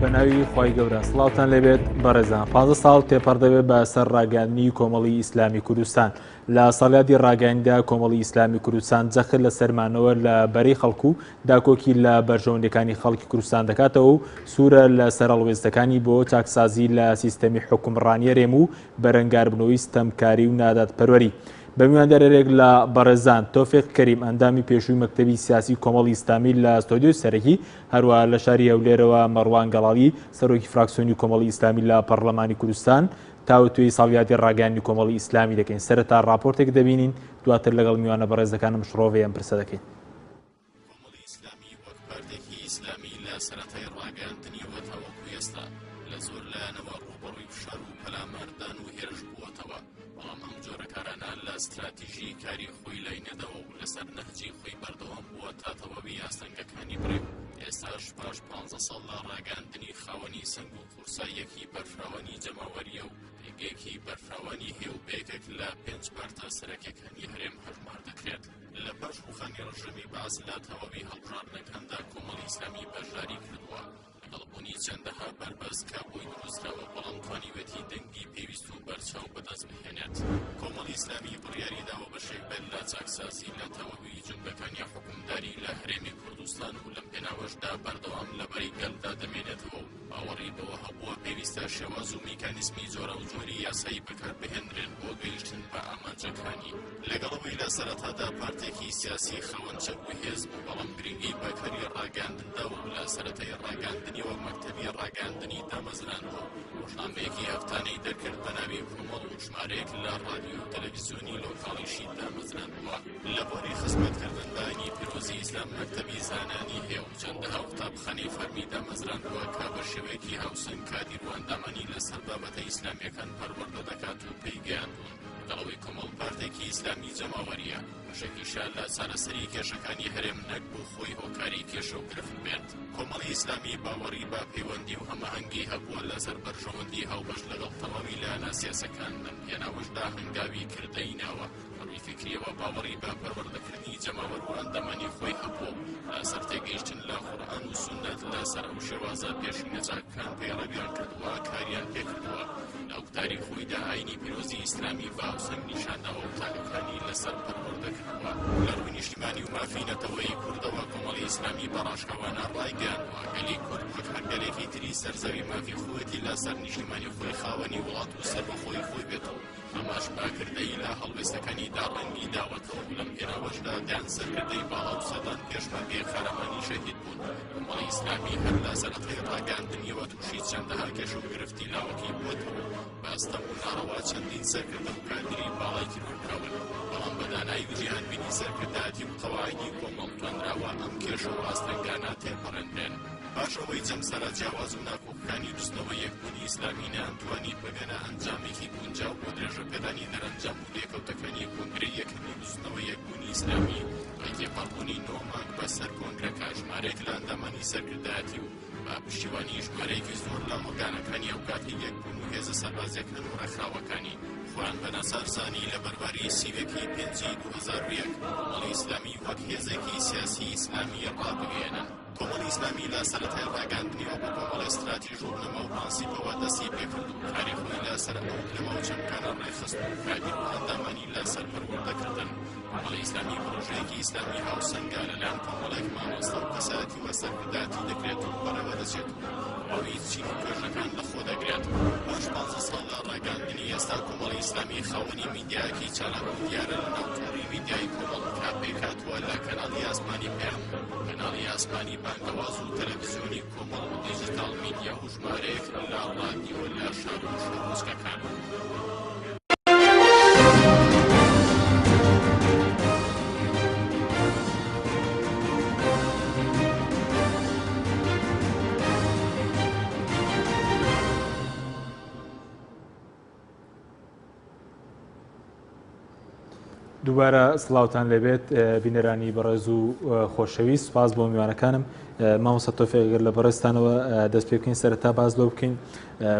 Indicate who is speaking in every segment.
Speaker 1: بە ناوی خوای گەورە سڵاوتان لێبێت بەڕێزان 15 ساڵ تێپەڕ دەبێت بە سەر ڕاگەیاندنی کۆمەڵی ئیسلامی کوردستان لە ساڵیادی ڕاگەیاندندا کۆمەڵی ئیسلامی کوردستان جەخت لە سەرمانەوە لە بەرەی خەڵک و داکۆکی لە بەرژەوەندیەکانی خەڵکی کوردستان دەکاتەوە و سوورە لە سەرهەڵوێستەکانی بۆ چاکسازی لە سیستەمی حوکمڕانی هەرێم و بەرەنگاربوونەوەی ستەمکاری و نادادپەروەری. بە میواندارێک لە بەڕێزان تۆفیق کەریم ئەندامی پێشووی مەکتەبی سیاسی کۆمەڵی ئیسلامی لە ستۆدیۆی سەرەکی، هەروەها لە شاری هەولێرەوە مەڕوان گەڵاڵی سەرۆکی فراکسیۆنی کۆمەڵی ئیسلامی لە پەڕلەمانی کوردستان تاوتوێی ساڵیادی ڕاگەیاندنی کۆمەڵی ئیسلامی دەکەین. سەرەتا ڕاپۆرتێک دەبینین، دواتر لەگەڵ میوانە بەڕێزەکانم شڕۆڤەی ئەم پرسە دەکەین.
Speaker 2: کۆمەڵی ئیسلامی وەک پارتێکی ئیسلامی لە سەرەتای ڕاگەیاندنیەوە تاوەکو ئێستا لە زۆر لایەنەوە ڕووبەڕووی فشار و پەلاماردان و هێرش بووەتەوە، بەڵام ئەم جۆرە کارانە لە ستراتیژی کاری خۆی لای نەداوە و لەسەر نەهجی خۆی بەردەوام بووە تا تەواوی ئاستەنگەکانی بڕی و ئێستاش پاش 15 ساڵ لە ڕاگەیاندنی خاوەنی سەنگ و قورساییەکی بەرفراوانی جەماوەرییە و پێگەیەکی بەرفراوانی هەیە و بە یەکێک لە پێنج پارتە سەرەکیەکانی هەرێم هەژمار دەکرێت. لە پاش ڕووخانی ڕژێمی بەعس لە تەواوی هەڵبژاردنەکاندا کۆمەڵی ئیسلامی بەشداری کردووە، لەگەڵ بوونی چەندەها بەربەست کە بۆی دروستکراوە، بەڵام توانیویەتی دەنگی پێویست و بەرچاو بەدەست بهێنێت. کۆمەڵی ئیسلامی بڕیاری داوە بەشێک بێت لە چاکسازی لە تەواوی جومگەکانی حوکمداری لە هەرێمی کوردستان و لەم پێناوەشدا بەردەوام لە بەرەی گەلدا دەمێنێتەوە و باوەڕی بەوە هەبووە پێویستە شێواز و میکانیزمی جۆراوجۆری یاسایی بەکاربهێنرێن بۆ گەیشتن بە ئامانجەکانی. لەگەڵ ئەوەی لە سەرەتادا پارتێکی سیاسی خاوەن چەک و هێز بوو، بەڵام گرنگی بە کاری ڕاگەیاندن داوە و لە سەرەتای ڕاگەیاندنیەوە مەکتەبی ڕاگەیاندنی دامەزراندووە و ڕۆژنامەیەکی هەفتانەی دەرکرد بە ناوی کۆمەڵ و ژمارەیەک لە ڕادیۆ و تەلەڤیزیۆنی لۆکاڵیشی دامەزراندووە. لە بواری خزمەتکردن بە ئاینی پیرۆزی ئیسلام مەکتەبی زانایانی هەیە و چەندەها قوتابخانەی فەرمی دامەزراندووە کە بە شێوەیەکی هاوسەنگ کادیر و ئەندامانی لەسەر بابەتە ئیسلامییەکان پەروەردە دەکات و پێی گەیاندوون. لەگەڵ ئەوەی کۆمەڵ پارتێکی ئیسلامی جەماوەرییە، بەشێکیشە لە چارەسەری کێشەکانی هەرێم نەک بۆ خۆی هۆکاری کێشە و گرفت بێت. کۆمەڵی ئیسلامی باوەڕی بە پەیوەندی و هەماهەنگی هەبووە لەسەر بەرژەوەندی هاوبەش لەگەڵ تەواوی لایەنە سیاسەکان، لەم پێناوەشدا هەنگاوی کردەیی ناوە. لە ڕووی فیکرییەوە باوەڕی بە پەروەردەکردنی جەماوەر و ئەندامانی خۆی هەبووە و لەسەر تێگەیشتن لە قورئان و سوننەت لەسەر ئەو شێوازە پێشینە چاکەکان پەیڕەویان کردووە کاریان پێکردووە. لە گوتاری خۆیدا ئایینی پیرۆزی ئیسلامی بە هاوسەنگ نیشانداوە و تاکەکانی لەسەر پەروەردە کردووە. لە ڕووی نیشتیمانی و مافی نەتەوەیی کوردەوە کۆمەڵی ئیسلامی بە ڕاشکاوانە ڕایگەیاندووە گەلی کورد وەک هەر گەلێکی تری سەر زەوی مافی خۆیەتی لەسەر نیشتیمانی خۆی خاوەنی وڵات و سەربەخۆی خۆی بێت و ئەمەش بە کردەیی لە هەڵوێستەکانیدا ڕەنگی داوەتەوە و لەم پێناوەشدا دەیان سەرکردەی باڵا و سەدان پێشمەرگەی قارەمانی شەهید بوون. کۆمەڵی ئیسلامی هەر لە سەرەتای ڕاگەیاندنیەوە تووشی چەندەها کێشە و گرفتی لاوەکی بووەتەوە و بە ئەستەم و ناڕەوا چەندین سەرکردە و کادیری باڵای تیرۆر کراون، بەڵام بە دانایی و جیهانبینی سەرکردایەتی و قەواعیدی کۆمەڵ توانراوە ئەم کێشە و ئاستەنگانە تێپەڕێنرێن. پاش ئەوەی جەمسەرە جیاواز و ناکۆکەکانی بزوتنەوەی یەکبوونی ئیسلامی نەیانتوانی بگەنە ئەنجامێکی گونجاو بۆ درێژەپێدانی دەرەنجام و لێکەوتەکانی کۆنگرەی یەکەمی بزوتنەوەی یەکبوونی ئیسلامی، دوای تێپەڕبوونی نۆ مانگ بەسەر کۆنگرەکە ژمارەیەک لە ئەندامانی سەرکردایەتی و بە پشتیوانی ژمارەیەکی زۆر لە ئۆرگانەکانی ئەوکاتی یەکبوون و هێزە سەربازیەکان و ڕێکخراوەکانی خۆیان بە ناچار زانی لە بەرواری 31 ی پێنجی 2001 کۆمەڵی ئیسلامی وەک هێزێکی سیاسی ئیسلامی ڕابگەیەنن. کۆمەڵی ئیسلامی لە سەرەتای ڕاگەیاندنیەوە بە کۆمەڵێ ستراتیژ و بنەما و پرەنسیپەوە دەستی پێکرد و کاری خۆی لە سەر ئەو بنەما و چەمکانە ڕێکخست و کادیر و ئەندامانی لە سەر پەروەردە کردن. کۆمەڵی ئیسلامی پرۆژەیەکی ئیسلامی هاوسەنگە لەلایەن کۆمەڵێک مامۆستا و کەسایەتیوە سەرکردایەتی دەکرێت و بەڕێوە دەچێت و تەواوی چین و توێژەکان لەخۆ دەگرێت. پاش پانزە ساڵ لە ڕاگەیاندنی ئێستا کۆمەڵی ئیسلامی خاوەنی میدیایەکی چالاک و دیارە لە ناو تۆڕی میدیایی کۆمەڵ کە پێکهاتووە لە کەناڵی ئاسمانی پەیام و کەناڵی ئاسمانی بانگەواز و تەلەڤیزیۆنی کۆمەڵ و دیجیتاڵ میدیا و ژمارەیەک لە ڕادیۆ لە شار و شارۆچکەکان.
Speaker 1: دووبارە سڵاوتان لێبێت بینەرانی بەڕێز و خۆشەویست سپاس بۆ میوانەکانم مامۆستا تۆفیق گەر لە بەڕێزتانەوە دەست پێ بکەین سەرەتا باس لەوە بکەین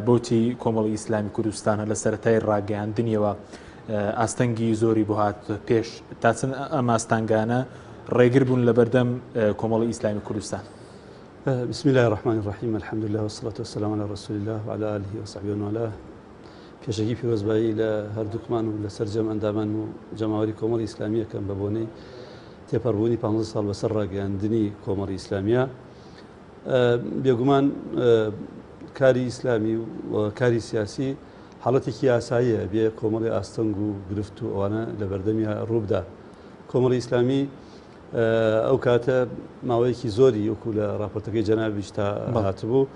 Speaker 1: بۆچی کۆمەڵی ئیسلامی کوردستانە لە سەرەتای ڕاگەیاندنیەوە ئاستەنگی زۆری بۆ هات پێش تا چەند ئەم ئاستانگانە ڕێگر بوون لە بەردەم کۆمەڵی ئیسلامی کوردستان؟
Speaker 3: بسم الله الرحمن الرحیم الحمد لله والصلاة والسلام على رسول الله وعلى آله وصحبه ومن والاه. پێشەکی پیرۆزبایی لە هەردووکمان و لە سەرجەم ئەندامان و جەماوەری کۆمەڵی ئیسلامیەکەم بە بۆنەی تێپەڕبوونی 15 ساڵ بەسەر ڕاگەیاندنی کۆمەڵی ئیسلامیە. بێگومان کاری ئیسلامی و کاری سیاسی حاڵەتێکی یاساییە، بێ کۆمەڵی ئاستەنگ و گرفت و ئەوانە لە بەردەمیا ڕووبدا. کۆمەڵی ئیسلامی ئەو کاتە ماوەیەکی زۆری وەکو لە راپۆرتەکەی جەنابیش تا هاتبوو،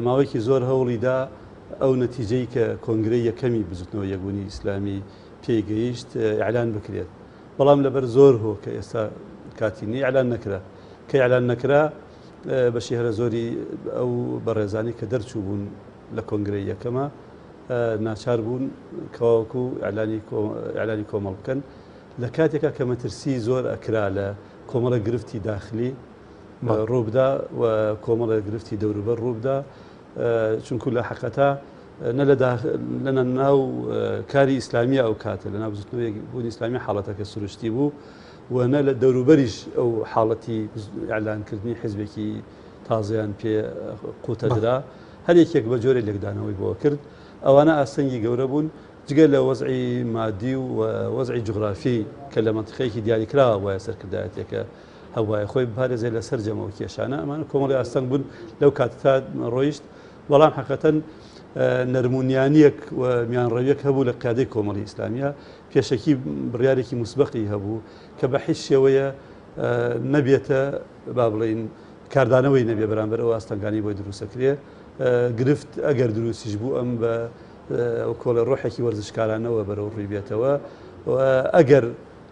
Speaker 3: ماوەیەکی زۆر هەوڵی دا ئەو نەتیجەی کە کۆنگرەی یەکەمی بزوتنەوەی یەکبوونی ئیسلامی پێی گەیشت ئیعلان بکرێت، بەڵام لەبەر زۆر هۆ کە ئێستا کاتی نییە ئیعلان نەکرا. کە ئیعلان نەکرا بەشی هەرە زۆری ئەو بەڕێزانی کە دەرچوو بوون لە کۆنگرەی یەکەمە ناچار بوون کەواوەکو ئیعلانی کۆمەڵ بکەن، لە کاتێکا کە مەترسی زۆر ئەکرا لە کۆمەڵە گرفتی داخلی ڕووبدا و کۆمەڵە گرفتی دەوروبەر ڕووبدا، چونکو لە حەقەتا نە لە ناو کاری ئیسلامیە ئەو کاتە لە ناو بزوتنەوەی بوونی ئیسلامی حاڵەتەکە سروشتی بوو و نە لە دەوروبەریش ئەو حاڵەتی ئیعلانکردنی حیزبێکی تازەیان پێ قوتە درا، هەر یەکێک بە جۆرێک لێکدانەوەی بۆ کرد. ئەوانە ئاستەنگی گەورە بوون، جگە لە وەزعی مادی و وەزعی جوغرافی کە لە مەنتیقەیەکی دیاریکراوە بوایە سەرکردایەتیەکە هەبوایە خۆی بپارێزێت لە سەرجەم ئەو کێشانە. ئەمانە کۆمەڵی ئاستەنگ بوون لەو کاتە ڕۆیشت، بەڵام حەقیقەتەن نەرمونیانیەک و میانڕەویەک هەبوو لە قیادەی کۆمەڵی ئیسلامیە، پێشەکی بڕیارێکی موسبەقی هەبوو کە بە هیچ شێوەیە نەبێتە با بڵێین کاردانەوەی نەبێ بەرامبەر ئەو ئاستەنگانی بۆی دروستەکرێ. گرفت ئەگەر دروستیش بوو ئەم بە کۆڵێ ڕۆحێکی وەرزشکارانەوە بەرەو ڕووی بێتەوە و ئەگەر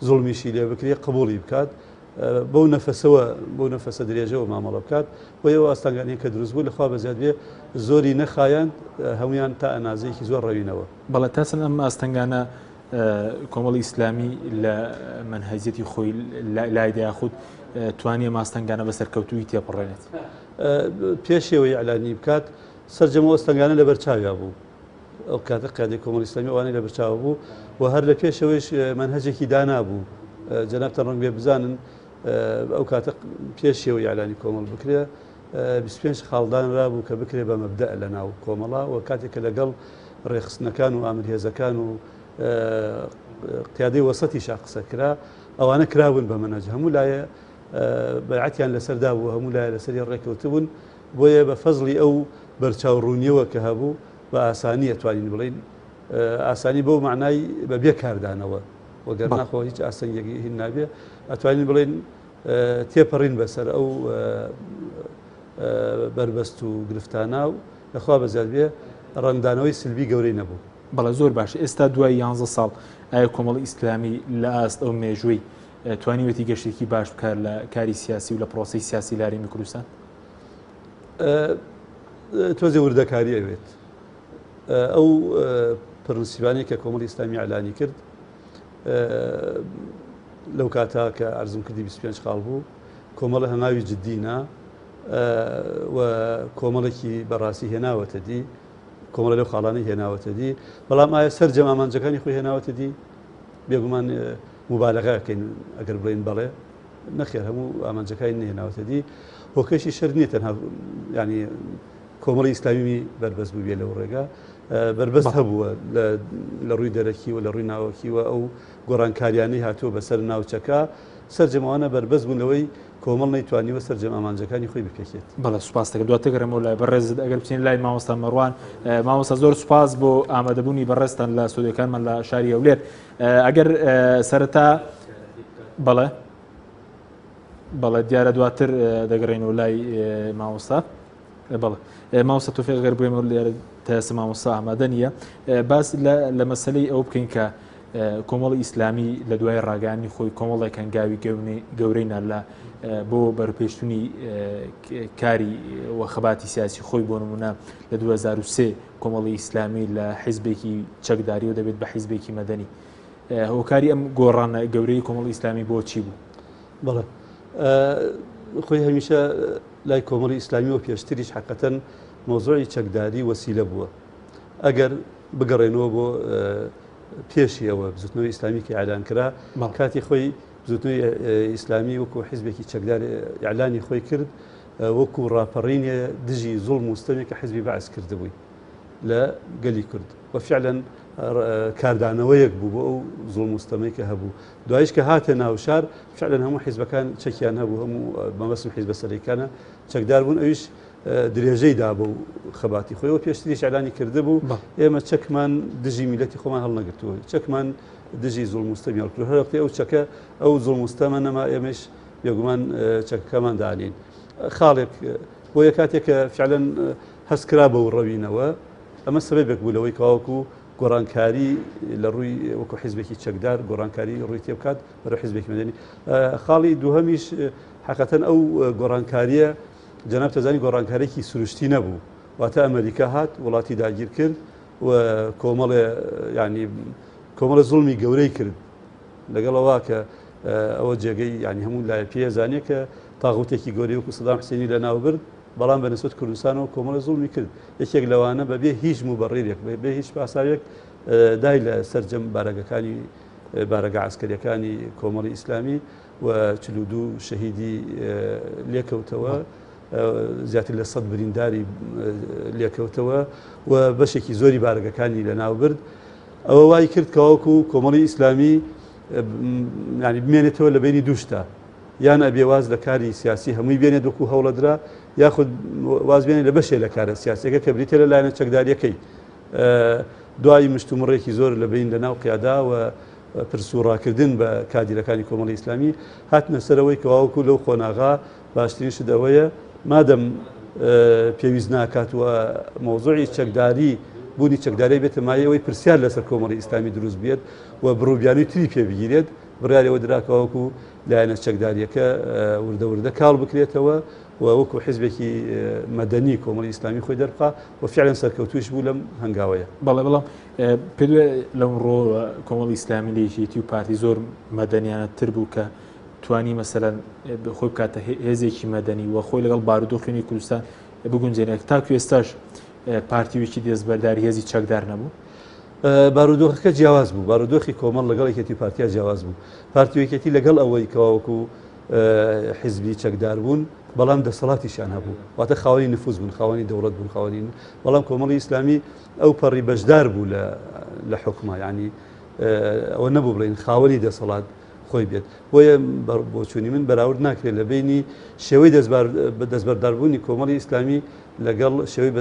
Speaker 3: زوڵمیشی لێ بکرێ قبوڵی بکات، بەو نەفەسەوە بەو نەفەسە درێژەوە مامەڵە بکات. بۆیە ئەو ئاستەنگانەی کە دروست بوو لەخوا بەزیاد بێ زۆری نەخایاند، هەمویان تا ئەنازەیەکی زۆر ڕەوینەوە.
Speaker 1: بەڵێ، تا چەند ئەم ئاستەنگانە کۆمەڵی ئیسلامی لە مەنهەجیەتی خۆی لایدا یاخود توانی ئەم ئاستەنگانە بە سەرکەوتوویی تێپەڕێنێت؟
Speaker 3: پێشەوەی ئیعلانی بکات سەرجەم ئەو ئاستەنگانە لەبەر چاویا بوو. ئەو کاتە قیادەی کۆمەڵی ئیسلامی ئەوانەی لەبەر چاو بوو و هەر لە پێشەوەیش مەنهەجێکی دانا بوو. جەنابتان ڕەنگ بێ بزانن ئەو کاتە پێشەوەی ئیعلانی کۆمەڵ بکرێ 25 خاڵ دانرا بوو کە بکرێ بە مەبدەء لە ناو کۆمەڵا و کاتێک کە لەگەڵ ڕێکخستنەکان و ئامرهێزەکان و قیادەی وەسەتیشا قسە کرا، ئەوانە کرابوون بە مەنهەج، هەموو لایە بەیعەتیان لەسەردا بوو، هەموو لایە لەسەری ڕێکەوتبوون. بۆیە بە فەزڵی ئەو بەرچاو ڕوونیەوە کە هەبوو بە ئاسانی ئەتوانین بڵێین، ئاسانی بەو معنای بە بێ کاردانەوە، وەگەر ناخۆ هیچ ئاستەنگێکی هین نابێ، ئەتوانین بڵێین تێپەڕین بەسەر ئەو بەربەست و گرفتانە و لەخوا بەزیاد بێ ڕەنگدانەوەی سلبی گەورەی نەبوو.
Speaker 1: بەڵێ زۆر باش. ئێستا دوای 11 ساڵ ئایا کۆمەڵی ئیسلامی لە ئاست ئەو مێژووی توانیوێتی گەشتێکی باش بکات لە کاری سیاسی و لە پرۆسەی سیاسی لە هەرێمی کوردستان؟
Speaker 3: تۆزێ وردەکاری ئەوێت. ئەو پرنسیبانەی کە کۆمەڵی ئیسلامی ئیعلانی کرد لەو کاتە کە ئەرزم کردی 25 خاڵ بوو، کۆمەڵە هەنگاوی جددی نا و کۆمەڵێکی بەڕاستی هێناوەتە دی، کۆمەڵە لەو خاڵانەی هێناوەتە دی، بەڵام ئایا سەرجەم ئامانجەکانی خۆی هێناوەتە دی؟ بێگومان مبالغەکەین ئەگەر بڵێین بەڵێ، نەخێر هەموو ئامانجەکانی نهێناوەتە دی. هۆکەشی شەرت نییە تەنها ینی کۆمەڵی ئیسلامی بەربەست بوو بێ لەو ڕێگا، بەربەست هەبووە لە ڕووی دەرەکی و لە ڕووی ناوەکی و ئەو گۆڕانکاریانەی هاتووە بەسەر ناوچەکە، سەرجەمەوانە بەربەست بوون لەوەی کۆمەڵ نەیتوانیوە سەرجەم ئامانجەکانی خۆی بپێکێت.
Speaker 1: بەڵێ سوپاس دەکەم. دواتر گەڕێمەوە لای بەڕێزت. ئەگەر بچین لای مامۆستا مەڕوان، مامۆستا زۆر سوپاس بۆ ئامادەبوونی بەڕێزتان لە ستۆدیۆکانمان لە شاری هەولێر. ئەگەر سەرەتا بەڵێ بەڵێ دیارە دواتر دەگەڕێنەوە لای مامۆستا. بەڵێ مامۆستا تۆفیق ئەگەر بگەمەوە لێرە تا ئێستا مامۆستا ئامادە نییە، باس لە مەسەلەی ئەوە بکەین کە کۆمەڵی ئیسلامی لە دوای ڕاگەیاندنی خۆی کۆمەڵێک هەنگاوی گەورەی نا لە بۆ بەرپێشتونی کاری و خەباتی سیاسی خۆی. بۆ نمونە لە 2003 کۆمەڵی ئیسلامی لە حیزبێکی چەکداری و دەبێت بە حیزبێکی مەدەنی. هۆکاری ئەم گۆڕانە گەورەی کۆمەڵی ئیسلامی بۆ چی بوو؟
Speaker 3: بەڵێ خۆی هەمیشە لای کۆمەڵی ئیسلامی و پێشتریش حقەتەن مۆزۆی چەکداری وەسیلە بووە. ئەگەر بگەڕێنەوە بۆ پێشی ئەوە بزوتنەوەی ئیسلامی کە ئیعلان کرا، کاتی خۆی بزوتنەوەی ئیسلامی وەکو حیزبێکی چەکدار ئیعلانی خۆی کرد. وەکو ڕاپەڕینێ دژی زوڵم و ستەمێک کە حزبی بەعس کردبووی لە گەلی کورد و فعلا کاردانەوەیەک بوو بۆ ئەو زوڵم و ستەمەی کە هەبوو. دوایش کە هاتە ناو شار فعلا هەموو حیزبەکان چەکیان هەبوو، هەموو مەبەستم حیزبە سەرەکیەکانە چەکدار بوون، ئەویش درێژەی دا بەو خەباتی خۆی و پێشتریش ئیعلانی کردبوو ئێمە چەکمان دژی میلەتی خۆمان هەڵنەگرتووە، چەکمان دژی زوڵم و ستەمی هەڵکردووە، هەر وەختی ئەو چەکە ئەو زوڵم و ستەمە نەما ئێمەش بێگومان چەکەکەمان دانین. خاڵێک بۆیە کاتێک کە فعلا هەست کرا بەو ڕەوینەوە ئەمە سەبەبێک بوو لەوەی کەواوەکو گۆڕانکاری لە ڕووی وەکو حیزبێکی چەکدار گۆڕانکاری ڕووی تێبکات بەرەو حیزبێکی مەدەنی. خاڵی دووهەمیش حەقیقەتەن ئەو گۆڕانکاریە جەناب تەزانی گۆڕانکاریی سروشتی نەبوو، واتە ئەمریکا هات وڵاتی داگیر کرد و کۆمەڵێ ینی کۆمەڵە زوڵمی گەورەی کرد لەگەڵەوە کە ئەوە جێگەی ینی هەموو لایە پێزانێ کە تاغوتێکی گەورەی وەکو سەدام حسێنی لەناو برد، بەڵام بە نسبەت کوردستانەوە کۆمەڵە زوڵمی کرد، یەکێک لەوانە بەبێ هیچ موبەڕیرێک بەبێ هیچ پاساوێک دای لە سەرجەم بارەگەکانی بارەگا عەسکەریەکانی کۆمەڵی ئیسلامی و 42 شەهیدی لێکەوتەوە، زیاتر لە 100 برینداری لێکەوتەوە و بەشێکی زۆری بارەگەکانی لەناو برد. ئەوە وای کرد کەواکو کۆمەڵی ئیسلامی ینی بمێنێتەوە لە بینی دووشتا، یان ئەبێ واز لە کاری سیاسی هەمووی بێنێت وەکو هەوڵەدرا، یاخود واز بێنێت لە بەشێ لە کارە سیاسیەکە کە بریتە لە لایەنە چەکداریەکەی. دوای مشتومڕێکی زۆر لە بین لە ناو قیادا و پرس و ڕاکردن بە کادیرەکانی کۆمەڵی ئیسلامی هاتنە سەرەوەی کەواوەکو لەو قۆناغا باشترین شت ئەوەیە مادەم پێویست ناکات و مەوزوعی چەکداری بوونی چەکداری بێتە مایەی ئەوەی پرسیار لەسەر کۆمەڵی ئیسلامی دروست بێت و بڕوبیانوی تری پێ بگیرێت، بڕیاری ئەوە درا کەواوەکو لایەنە چەکداریەکە وردە وردە کاڵ بکرێتەوە و وەکو حیزبێکی مەدەنی کۆمەڵی ئیسلامی خۆی دەربخا و فعلا سەرکەوتوویش بوو لەم هەنگاوەیە.
Speaker 1: بەڵێ، بەڵام پێت وایە لەم ڕۆوە کۆمەڵی ئیسلامی لە یەکێتی و پارتی زۆر مەدەنیانەتر بوو کە توانی مەسەلەن خۆی بکاتە هێزێکی مەدەنی و خۆی لەگەڵ بارودۆخی نوێی کوردستان بگونجێنێت تاکو ئێستاش پارتی و یەکێتی دەستبەرداری هێزی چەکدار نەبوو؟
Speaker 3: بارودۆخەکە جیاواز بوو، بارودۆخی کۆمەڵ لەگەڵ یەکێتی و پارتیا جیاواز بوو. پارتی و یەکێتی لەگەڵ ئەوەی کەوا وەکو حیزبی چەکدار بوون، بەڵام دەسەڵاتیشیان هەبوو، واتە خاوەنی نفوز بوون، خاوەنی دەوڵەت بوون، خاوەنی بەڵام کۆمەڵی ئیسلامی ئەو پەڕی بەشدار بوو لە حکومە، یعنی ئەوە نەبوو بڵێین خاوەنی دەسەڵات خۆی بێت. بۆیە بۆچوونی من بەراورد ناکرێت لە بینی شێوەی دەستبەرداربوونی کۆمەڵی ئیسلامی لەگەڵ شێوەی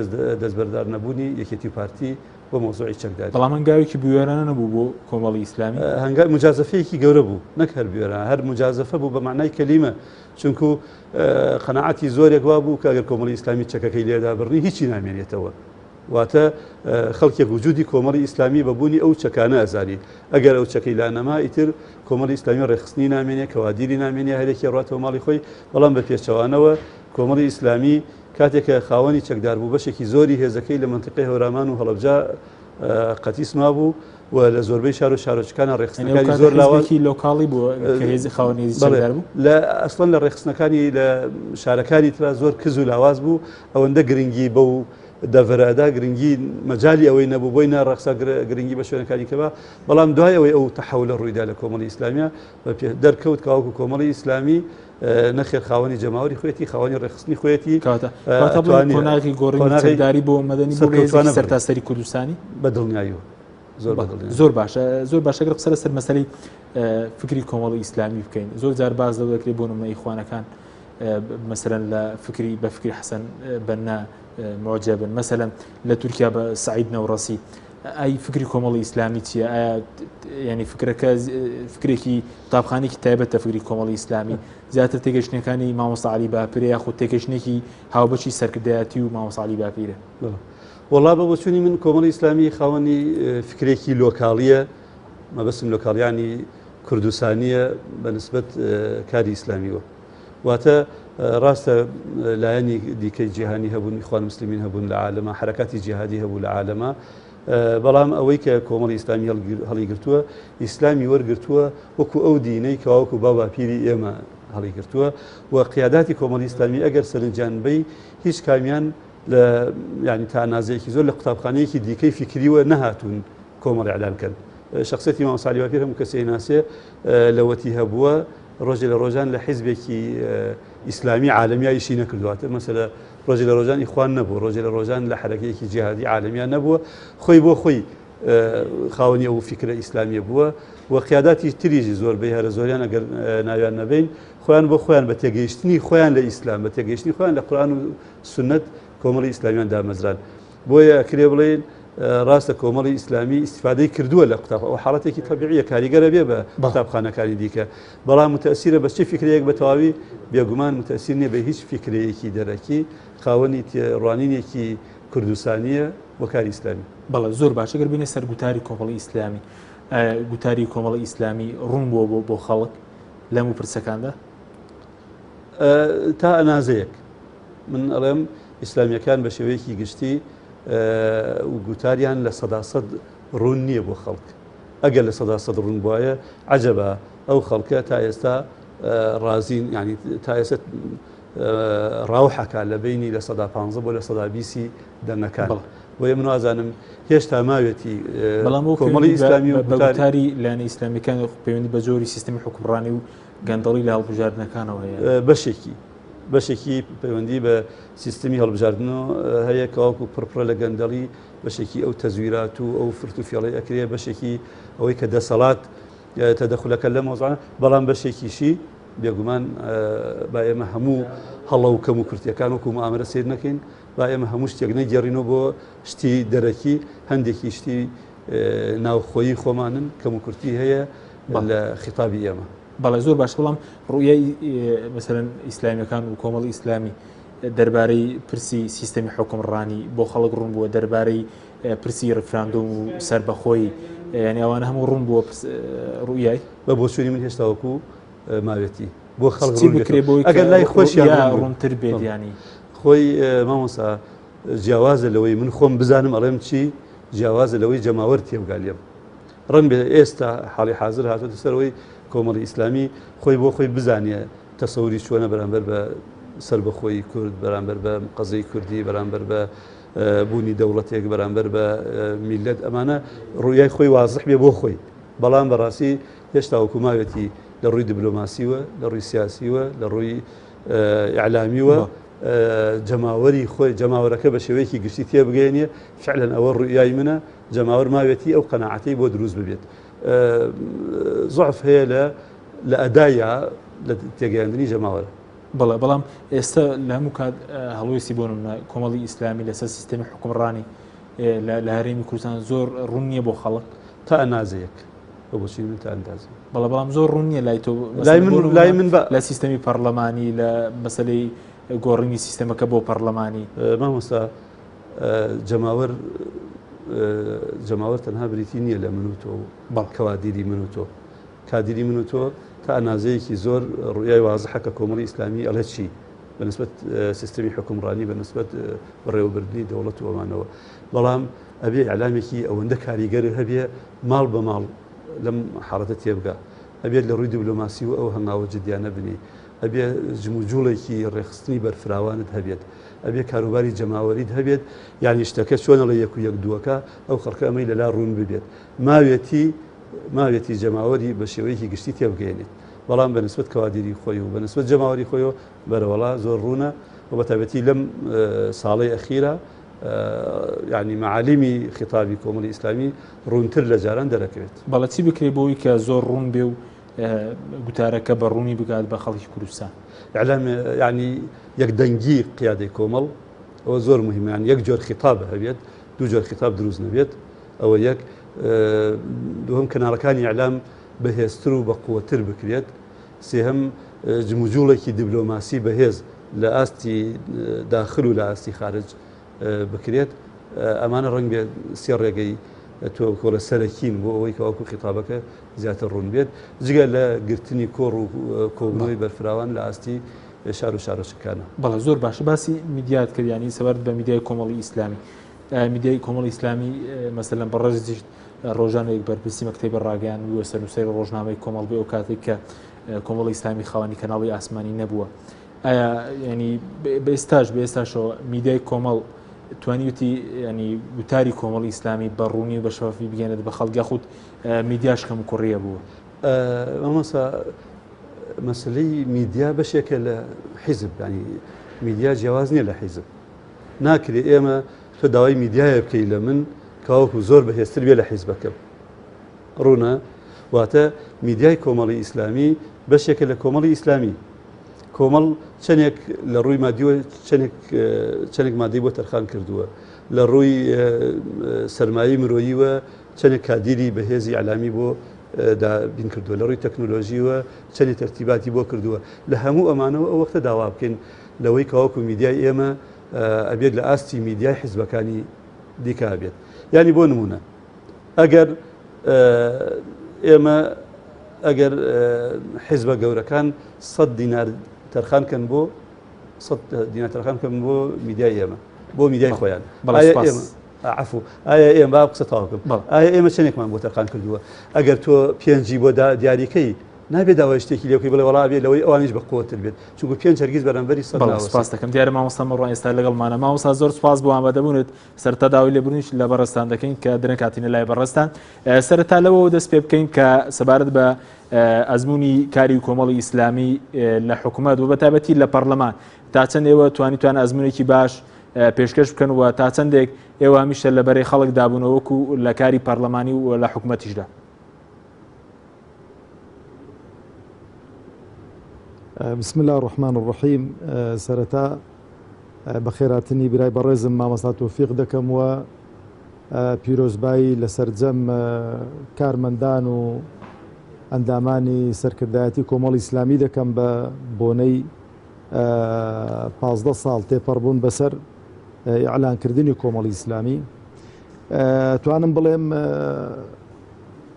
Speaker 3: دەستبەردار نەبوونی یەکێتی و پارتی بۆ مەوزوعی چەکداری.
Speaker 1: بەڵام هەنگاوێکی بوێرانە نەبوو بۆ کۆمەڵی ئیسلامی؟
Speaker 3: هەنگاو مجازەفەیەکی گەورە بوو، نەک هەر بوێرانە، هەر مجازەفە بوو بە مەعنای کەلیمە، چونکو قەناعەتی زۆرێک وا بوو کە ئەگەر کۆمەڵی ئیسلامی چەکەکەی لێدا بڕنی هیچی نامێنێتەوە. واتە خەڵکێک وجودی کۆمەڵی ئیسلامی بە بوونی ئەو چەکانە ئەزانی، ئەگەر ئەو چەکەی لا نەما ئیتر کۆمەڵی ئیسلامی ڕێکخستنی نامێنێ، کەوادیری نامێنێ، هەرێکی ڕاتەوە ماڵی خۆی. بەڵام بە پێچەوانەوە کۆمەڵی ئیسلامی کاتێک کە خاوەنی چەکدار بوو بەشێکی زۆری هێزەکەی لە مەنتیقەی هەورامان و هەڵەبجە قەتیس مابوو و لە زۆربەی شار و شارۆچکانە ڕێکخستنەکانی زۆر
Speaker 1: لاوازی لۆکاڵی بوو کە هێزی خاوەن هێزی چەکدار بوو.
Speaker 3: لە ئەسڵەن لە ڕێکخستنەکانی لە شارەکانی ترا زۆر کز و لاواز بوو، ئەوەندە گرنگی بەو دەڤەرەدا گرنگی مەجالی ئەوەی نەبوو بۆی ناڕەخسا گرنگی بە شوێنەکانی کەبا. بەڵام دوای ئەوەی ئەو تەحەولە ڕوویدا لە کۆمەڵی ئیسلامیە دەرکەوت کەواکو کۆمەڵی ئیسلامی نەخێر خاوەنی جەماوەری خۆیەتی، خاوەنی ڕێکخستنی خۆیەتی.
Speaker 1: کەواتە بڵێین قۆناغی گۆڕینی چەکداری بۆ مەدەنی بۆ هێزێکی سەرتاسەری کوردستانی؟
Speaker 3: بە دڵنیاییەوە زۆر بە دڵنیاییەوە.
Speaker 1: زۆر باشە، زۆر باشە. گەر قسە لەسەر مەسەلەی فکری کۆمەڵی ئیسلامی بکەین، زۆر جار باس لەوە دەکرێت بۆ نمونە ئیخوانەکان مەسەلەن لە فکری بە فکری حەسەن بەننا معجبن، مەسەلەن لە تورکیا بە سعید نەوڕەسی. ئای فکری کۆمەڵی ئیسلامی چییە؟ ئایا ینی فکرەکە فکرێکی قوتابخانێکی تایبەتە فکری کۆمەڵی ئیسلامی زیاتر تێگەشتنەکانی مامۆستا عەلی باپیرە یاخود تێگەشتنێکی هاوبەشی سەرکردایەتی و مامۆستا عەلی باپیرە؟
Speaker 3: وەڵا بە بۆچوونی من کۆمەڵی ئیسلامی خاوەنی فکرێکی لۆکاڵیە، مەبەستم لۆکاڵیانی کوردستانیە بە نسبەت کاری ئیسلامیوە. واتە ڕاستە لایەنی دیکەی جیهانی هەبوون، ئیخوان مسلمین هەبوون لە عالەمە، حرەکاتی جیهادی هەبوو لە عالەمە، بەڵام ئەوەی کە کۆمەڵی ئیسلامی هەڵیگرتووە، ئیسلامی وەرگرتووە وەکو ئەو دینەی کە وەکو باوباپیری ئێمە هەڵیگرتووە و قیاداتی کۆمەڵی ئیسلامی ئەگەر سەرنجیان بەی هیچ کامیان لە ینی تا ئەندازەیەکی زۆر لە قوتابخانەیەکی دیکەی فیکریوە نەهاتوون کۆمەڵ ئیعلان کەن. شخصیەتی مامۆستا عەلی باپیر هەموو کەسێ ناسێ لەوەتی هەبووە. ڕۆژێ لە ڕۆژان لە حیزبێکی ئیسلامی عالەمیا ئیشی نەکردووە مەسەلە ڕۆژێ لە ڕۆژان ئیخوان نەبوو ڕۆژێ لە ڕۆژان لە حەرەکەیەکی جیهادی عالەمیا نەبووە خۆی بۆ خۆی خاوەنی ئەو فیکرە ئیسلامیە بووە و قیاداتی تریژی زۆربەی هەرە زۆریان ئەگەر ناویان نەبین خۆیان بۆ خۆیان بە تێگەیشتنی خۆیان لە ئیسلام بە تێگەیشتنی خۆیان لە قورئان و سوننەت کۆمەڵی ئیسلامیان دامەزران بۆیە ئەکرێ بڵێین ڕاستە کۆمەڵی ئیسلامی ئیسیفادەی کردووە لە قوتاب ئەو حاڵەتێکی تەبیعیە کاریگەرە بێ بە قوتابخانەکانی دیکە بەڵام متەسیرە بە چی فکرەیەک بە تەواوی بێگومان متەسیر نییە بە هیچ فکرەیەکی دەرەکی خاوەنی ڕوانینێکی کوردستانیە بۆ کاری ئیسلامی.
Speaker 1: بەڵێ زۆر باشە گەر بینە سەر گوتاری کۆمەڵی ئیسلامی گوتاری کۆمەڵی ئیسلامی ڕوون بووە بۆ بۆ خەڵک لەم و پرسەکاندا؟
Speaker 3: تا ئەنازەیەک من ئەڵێم ئیسلامیەکان بە شێوەیەکی گشتی و گوتاریان 100% ڕوون نییە بۆ خەڵک ئەگەر 100% ڕوون بواە عجبە ئەو خەڵکە تا ئێستا ڕازین ینی تا ئێستا ڕاوحەکە لە بینی 15% بۆ 20% دەنگەکان بۆیە من وازانم هێشتا ماوێتی
Speaker 1: بەڵام کۆمەڵی ئیسلامی و گوتاری لایەنە ئیسلامیەکان پەیوەندی بە جۆری سیستمی حکومڕانی و گەندەڵی لە هەڵبژاردنەکانەوە هەیە؟
Speaker 3: بەشێکی بەشێکی پەیوەندی بە سیستمی هەڵبژاردنەوە هەیە کەواکو پڕپڕە لە گەندەڵی بەشێکی ئەو تەزویرات و ئەو فرت و فێڵی ئەکرێ بەشێکی ئەوەی کە دەسەڵات تەدەخولەکە لە مۆزانە بەڵام بەشێکیشی بێگومان با ئێمە هەموو هەڵە و کەم و کورتیەکان وەکو مامرە سیر نەکەین با ئێمە هەموو شتێک نەگێڕینەوە بۆ شتی دەرەکی هەندێکی شتی ناوخۆیی خۆمانن کەم و کورتی هەیە لە خیتابی ئێمە.
Speaker 1: بەڵێ زۆر باش بەڵام ڕوئیای مەسەلەن ئیسلامیەکان و کۆمەڵی ئیسلامی دەربارەی پرسی سیستەمی حوکمڕانی بۆ خەڵک ڕوون بووە دەربارەی پرسی ڕیفراندۆم و سەربەخۆیی یعنی ئەوانە هەموو ڕوون بووە ڕوئیای
Speaker 3: بە بۆچوونی من هێشتا وەکو ماوێتی بۆ خەڵک
Speaker 1: ڕوون بکرێ بۆی
Speaker 3: ئەگەر لای خۆشیان
Speaker 1: ڕوونتر بێت ینی
Speaker 3: خۆی مامۆسا جیاوازە لەوەی من خۆم بزانم ئەڵێم چی جیاوازە لەوەی جەماوەر تێبگا لێم ڕەنگبێ ئێستا حاڵی حازر هاتۆتە سەرەوەی کۆمەڵی ئیسلامی خۆی بۆ خۆی بزانێ تەسەوری چۆنە بەرامبەر بە سەربەخۆیی کورد، بەرامبەر بە قەزیەی کوردی، بەرامبەر بە بوونی دەوڵەتێک، بەرامبەر بە میللەت، ئەمانە ڕوئیای خۆی وازح بێ بۆ خۆی. بەڵام بەڕاستی هێشتا وەکو ماوێتی لە ڕووی دیبلۆماسیوە، لە ڕووی سیاسیوە، لە ڕووی ئیعلامیوە جەماوەری خۆی جەماوەرەکە بە شێوەیەکی گشتی تێبگەیەنێ، فعلەن ئەوە ڕوئیای منە، جەماوەر ماوێتی ئەو قەناعەتەی بۆ دروست ببێت. زعف هەیە لە لە ئەدایا لە تێگەیاندنی جەماوەر.
Speaker 1: بەڵێ بەڵام ئێستا لە هەموو کات هەڵوێستی بۆ نمونە کۆمەڵی ئیسلامی لەسەر سیستەمی حکومڕانی لە هەرێمی کوردستان زۆر ڕوون نییە بۆ خەڵک
Speaker 3: تا ئەنازەیەک بە بۆچوونی من تا ئەندازەیەک.
Speaker 1: بەڵێ بەڵام زۆر ڕوون نییە لای تۆ
Speaker 3: لای من لای من بە
Speaker 1: لە سیستەمی پەرلەمانی لە مەسەلەی گۆڕینی سیستەمەکە بۆ پەرلەمانی.
Speaker 3: مامۆستا جەماوەر جەماوەر تەنها بریتی نییە لە من و تۆ و کەوادیری من و تۆ کادیری من و تۆ تا ئەنازەیەکی زۆر ڕوئیای وازحە کە کۆمەڵی ئیسلامی ئەڵێ چی بەنسبەت سیستمی حکومڕانی بەنسبەت بەڕێوەبردنی دەوڵەت و ئەمانەوە بەڵام ئەبێ ئیعلامێکی ئەوەندە کاریگەر هەبێ ماڵ بە ماڵ لەم حاڵەتە تێبگا ئەبێت لە ڕووی دیبلۆماسی و ئەو هەنگاوە جدیانە بنی ئەبێ جموجوڵێکی ڕێکخستنی بەرفراوانت هەبێت ئەبێ کاروباری جەماوەریت هەبێت یانی شتەکە چۆن ئەڵێ یەک و یەک دووەکە ئەو خەڵکە ئەمەی لەلا ڕوون ببێت ماوێتی ماوێتی جەماوەری بە شێوەیەکی گشتی تێبگەیەنێت بەڵام بە نسبەت کەوادیری خۆی و بە نسبەت جەماوەری خۆیەوە بەرەوەڵا زۆر ڕوونە و بە تایبەتی لەم ساڵەی ئەخیرا یعنی معالیمی خیتابی کۆمەڵی ئیسلامی ڕوونتر لە جاران دەرەکەوێت.
Speaker 1: بەڵێ چی بکرێ بۆی کە زۆر ڕوون بێ و گوتارەکە بە ڕوونی بگات بە خەڵکی کوردستان؟
Speaker 3: ئیعلام یعنی یەکدەنگی قیادەی کۆمەڵ ئەوە زۆر مهمە یعنی یەک جۆر خیتاب هەبێت دوو جۆر خیتاب دروست نەبێت ئەوە یەک دووەم کەناڵەکانی ئیعلام بەهێزتر و بەقوەتر بکرێت سێهەم جموجوڵێکی دیبلۆماسی بەهێز لە ئاستی داخل و لە ئاستی خارج بکرێت ئەمانە ڕەنگ بێت سێ ڕێگەی تۆ کۆڵە سەرەکین بۆ ئەوەی کە وەکو خیتابەکە زیاتر ڕوون بێت جگە لە گرتنی کۆڕ و کۆبوونەوەی بەرفراوان لە ئاستی شار و شارۆچکەکانە.
Speaker 1: بەڵێ زۆر باشە باسی میدیات کرد یانی سەبارەت بە میدیای کۆمەڵی ئیسلامی میدیای کۆمەڵی ئیسلامی مەسەلەن بەڕێزیشت ڕۆژانێک بەرپرسی مەکتەبی ڕاگەیان بووە سەرنووسەری ڕۆژنامەی کۆمەڵ بێ ئەو کاتێک کە کۆمەڵی ئیسلامی خاوەنی کەناڵی ئاسمانی نەبووە ئایا ینی بە ئێستاش بە ئێستاشەوە میدیای کۆمەڵ توانیوتی ینی گوتاری کۆمەڵی ئیسلامی بە ڕوونی و بە شەفافی بگەێنێت بە خەڵک یاخود میدیاش کەم کوڕیە بووە؟
Speaker 3: مامۆستا مەسلەی میدیا بەشێکە لە حیزب ینی میدیا جیاواز نییە لە حیزب ناکرێ ئێمە تۆ داوای میدیایە بکەی لە من کاوەکو زۆر بەهێزتر بێ لە حیزبەکەم ڕوونە واتە میدیای کۆمەڵی ئیسلامی بەشێکە لە کۆمەڵی ئیسلامی کۆمەڵ چەندێک لە ڕووی مادیوە چەندێک چەندێک مادەی بۆ تەرخان کردووە لە ڕووی سەرمایەی مرۆییوە چەندێک کادیری بەهێزی ئەلامی بۆ دابین کردووە لە ڕووی تەکنۆلۆژیوە چەندێک تەرتیباتی بۆ کردووە لە هەموو ئەمانەوە ئەو وەختە داوا بکەین لەوەی کەواکو میدیای ئێمە ئەبێت لە ئاستی میدیای حیزبەکانی دیکە بێت ینی بۆ نمونە ئەگەر ئێمە ئەگەر حیزبە گەورەکان 100 دینار تەرخان کەن بۆ 100 دینار تەرخان کەن بۆ میدیای ئێمە بۆ میدیای خۆیان ئێمە عفو ئایا ئێمە با قسە تەواو بکەم ئایا ئێمە چەندێکمان بۆ تەرخان کردووە ئەگەر تۆ پێنجی بۆ دیاریکەی نابێت داوای شتێکی لێ بکەی بڵێ وەڵا بێ لەوەی ئەوانیش بە قوتر بێت چونکە پێنج هەرگیز بەرامبەری سەد
Speaker 1: بەڵێ سپاس دەکەم دیارە مامۆستا مەڕوان ئێستا لەگەڵمانە مامۆستا زۆر سپاس بۆ ئامادەبوونت سەرەتا داوای لێبوردنیش لە بەڕێزتان دەکەین کە درەنگ هاتینە لای بەڕێزتان سەرەتا لەوەوە دەست پێ بکەین کە سەبارەت بە ئەزمموی کاری کۆمەڵی ئیسلامی لە حکوومەت و بە تایبەتی لە پەرلەمان تا چەند ئێوە توانیتوان ئەزمونێکی باش پێشکەش بکەن و تا چەندێک ئێوە هەمیشە لە بەرەی خەڵک دابوونەوە وەکو لە کاری پەرلەمانی و لە حکوومەتیشدا.
Speaker 4: بسم الله الرحمن الرحیم سەرەتا بەخێراتنی برای بەڕێزم مامۆستا تۆفیق دەکەم و پیرۆزبایی لە سەرجەم کارمەندان و ئەندامانی سەرکردایەتی کۆمەڵی ئیسلامی دەکەم بە بۆنەی 15 ساڵ تێپەڕبوون بەسەر ئیعلانکردنی کۆمەڵی ئیسلامی توانم بڵێم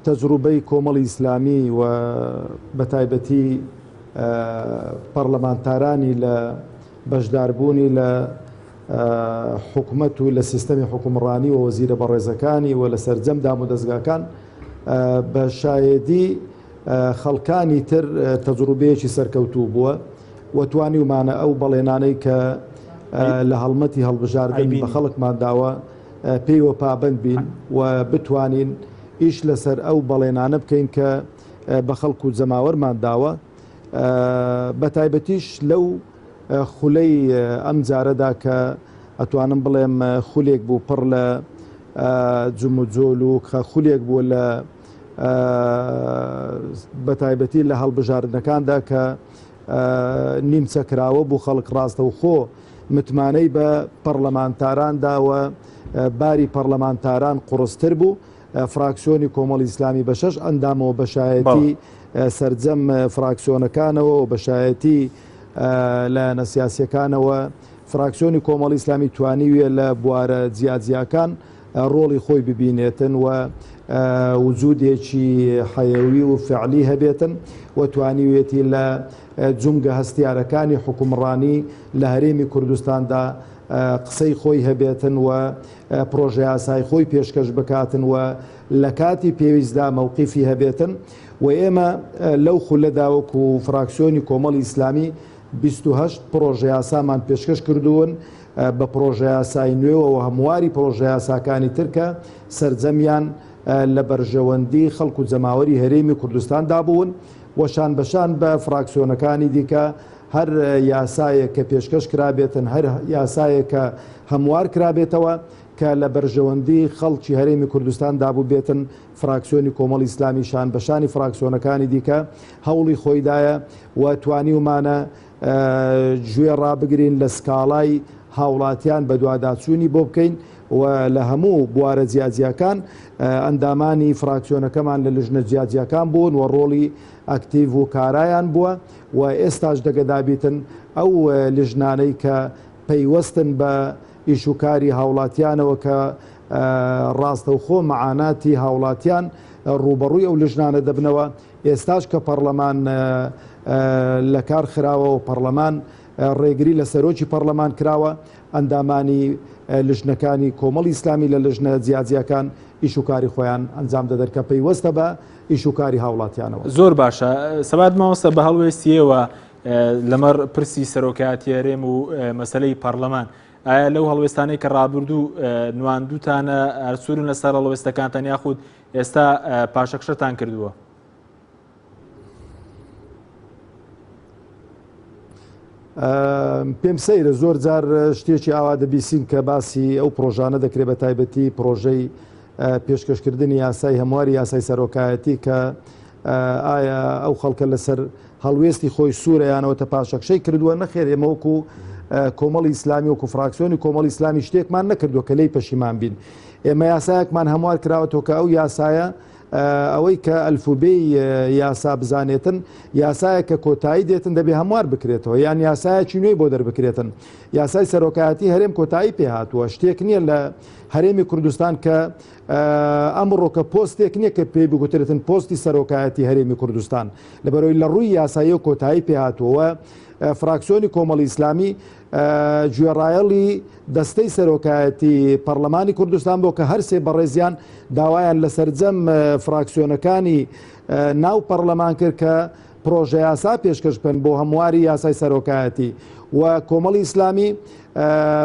Speaker 4: تەجروبەی کۆمەڵی ئیسلامی و بەتایبەتی پەڕلەمانتارانی لە بەشداربوونی لە حکومەت و لە سیستەمی حکومڕانی و وەزیرە بەڕێزەکانی و لە سەرجەم دامودەزگاکان بە شایەدی خەڵکانی تر تەجروبەیەکی سەرکەوتوو بووە و توانیومانە ئەو بەڵێنانەی کە لە هەڵمەتی هەڵبژاردن بە خەڵکمان داوە پێیوە پابەند بین و بتوانین ئیش لەسەر ئەو بەڵێنانە بکەین کە بە خەڵک و جەماوەرمان داوە بە تایبەتیش لەو خولەی ئەم جارەدا کە ئەتوانم بڵێم خولێک بوو پڕ لە جموجۆل و کە خولێک بوو لە بە تایبەتی لە هەڵبژاردنەکاندا کە نیمچە کراوە بوو خەڵک ڕاستەوخۆ متمانەی بە پەڕلەمانتاران دا و باری پەڕلەمانتاران قوڕستر بوو. فراکسیۆنی کۆمەڵی ئیسلامی بە شەش ئەندامەوە بە شایەتی سەرجەم فراکسیۆنەکانەوە و بە شایەتی لایەنە سیاسیەکانەوە فراکسیۆنی کۆمەڵی ئیسلامی توانیویە لە بوارە جیاجیاکان ڕۆڵی خۆی ببینێتن و وجودێکی حەیەوی و فعلی هەبێتن و توانیویەتی لە جومگە هەستیارەکانی حوکمڕانی لە هەرێمی کوردستاندا قسەی خۆی هەبێتن و پڕۆژەیاسای خۆی پێشکەش بکاتن و لە کاتی پێویستدا مەوقیفی هەبێتن و ئێمە لەو خولەدا وەکو فراکسیۆنی کۆمەڵی ئیسلامی 28 پڕۆژەیاسامان پێشکەش کردوون بە پڕۆژەیاسای نوێوە و هەمواری پڕۆژەیاساکانی تر کە سەرجەمیان لە بەرژەوەندی خەڵک و جەماوەری هەرێمی کوردستاندا بوون و شانبەشان بە فراکسیۆنەکانی دیکە هەر یاسایەک کە پێشکەش کرابێتن، هەر یاسایەک کە هەموار کرابێتەوە کە لە بەرژەوەندی خەڵکی هەرێمی کوردستان دابووبێتن، فراکسیۆنی کۆمەڵی ئیسلامی شانبەشانی فراکسیۆنەکانی دیکە هەوڵی خۆیدایە و توانیومانە گوێ ڕابگرین لە سکاڵای هاوڵاتیان بەدواداچوونی بۆ بکەین و لە هەموو بوارە جیاجیاکان ئەندامانی فراکسیۆنەکەمان لە لژنە جیاجیاکان بوون و ڕۆڵی ئەکتیڤ و کارایان بووە و ئێستاش دەگەدابیتن ئەو لژنانەی کە پەیوەستن بە ئیش و کاری هاوڵاتیانەوە کە ڕاستەوخۆ مەعاناتی هاوڵاتیان ڕووبەڕووی ئەو لژنانە دەبنەوە ئێستاش کە پەڕلەمان لە کار خراوە و پەڕلەمان ڕێگری لە سەرۆکی پەڕلەمان کراوە، ئەندامانی لژنەکانی کۆمەڵی ئیسلامی لە لژنە جیاجیاکان ئیش و کاری خۆیان ئەنجام دەدەن کە پەیوەستە بە ئیش و کاری هاوڵاتیانەوە.
Speaker 1: زۆر باشە سەبارەت مامۆستا بە هەڵوێستی ئێوە لەمەڕ پرسی سەرۆکایەتی هەرێم و مەسەلەی پەڕلەمان ئایا لەو هەڵوێستانەی کە ڕابردوو نواندوتانە هەر سوورن لەسەر هەڵوێستەکانتان یاخود ئێستا پاشەکشەتان کردووە؟
Speaker 4: پێم سەیرە زۆر جار شتێکی ئاوا دەبیسین کە باسی ئەو پرۆژانە دەکرێت بە تایبەتی پرۆژەی پێشکەشکردنی یاسای هەمواری یاسای سەرۆکایەتی کە ئایا ئەو خەڵکە لەسەر هەڵوێستی خۆی سوورە یانەوە تە پاشەکشەی کردووە نەخێر ئێمە وەکو کۆمەڵی ئیسلامی وەکو فراکسیۆنی کۆمەڵی ئیسلامی شتێکمان نەکردووە کە لێی پەشیمان بین ئێمە یاسایەکمان هەموار کراوەتەوە کە ئەو یاسایە ئەوەی کە ئەلفوبێی یاسا بزانێتن یاسایە کە کۆتایی دێتن دەبێ هەموار بکرێتەوە یان یاسایەکی نوێی بۆ دەربکرێتن یاسای سەرۆکایەتی هەرێم کۆتایی پێهاتووە شتێک نییە لە هەرێمی کوردستان کە ئەمڕۆ کە پۆستێک نییە کە پێی بگوترێتن پۆستی سەرۆکایەتی هەرێمی کوردستان لەبەرەوەی لە ڕووی یاسایی و کۆتایی پێهاتووە فراکسیۆنی کۆمەڵی ئیسلامی گوێڕایەڵی دەستەی سەرۆکایەتی پەرلەمانی کوردستان بۆ کە هەرسێ بەڕێزیان داوایان لە سەرجەم فراکسیۆنەکانی ناو پەرلەمان کرد کە پرۆژە یاسا پێشکەش بکەن بۆ هەمواری یاسای سەرۆکایەتی و کۆمەڵی ئیسلامی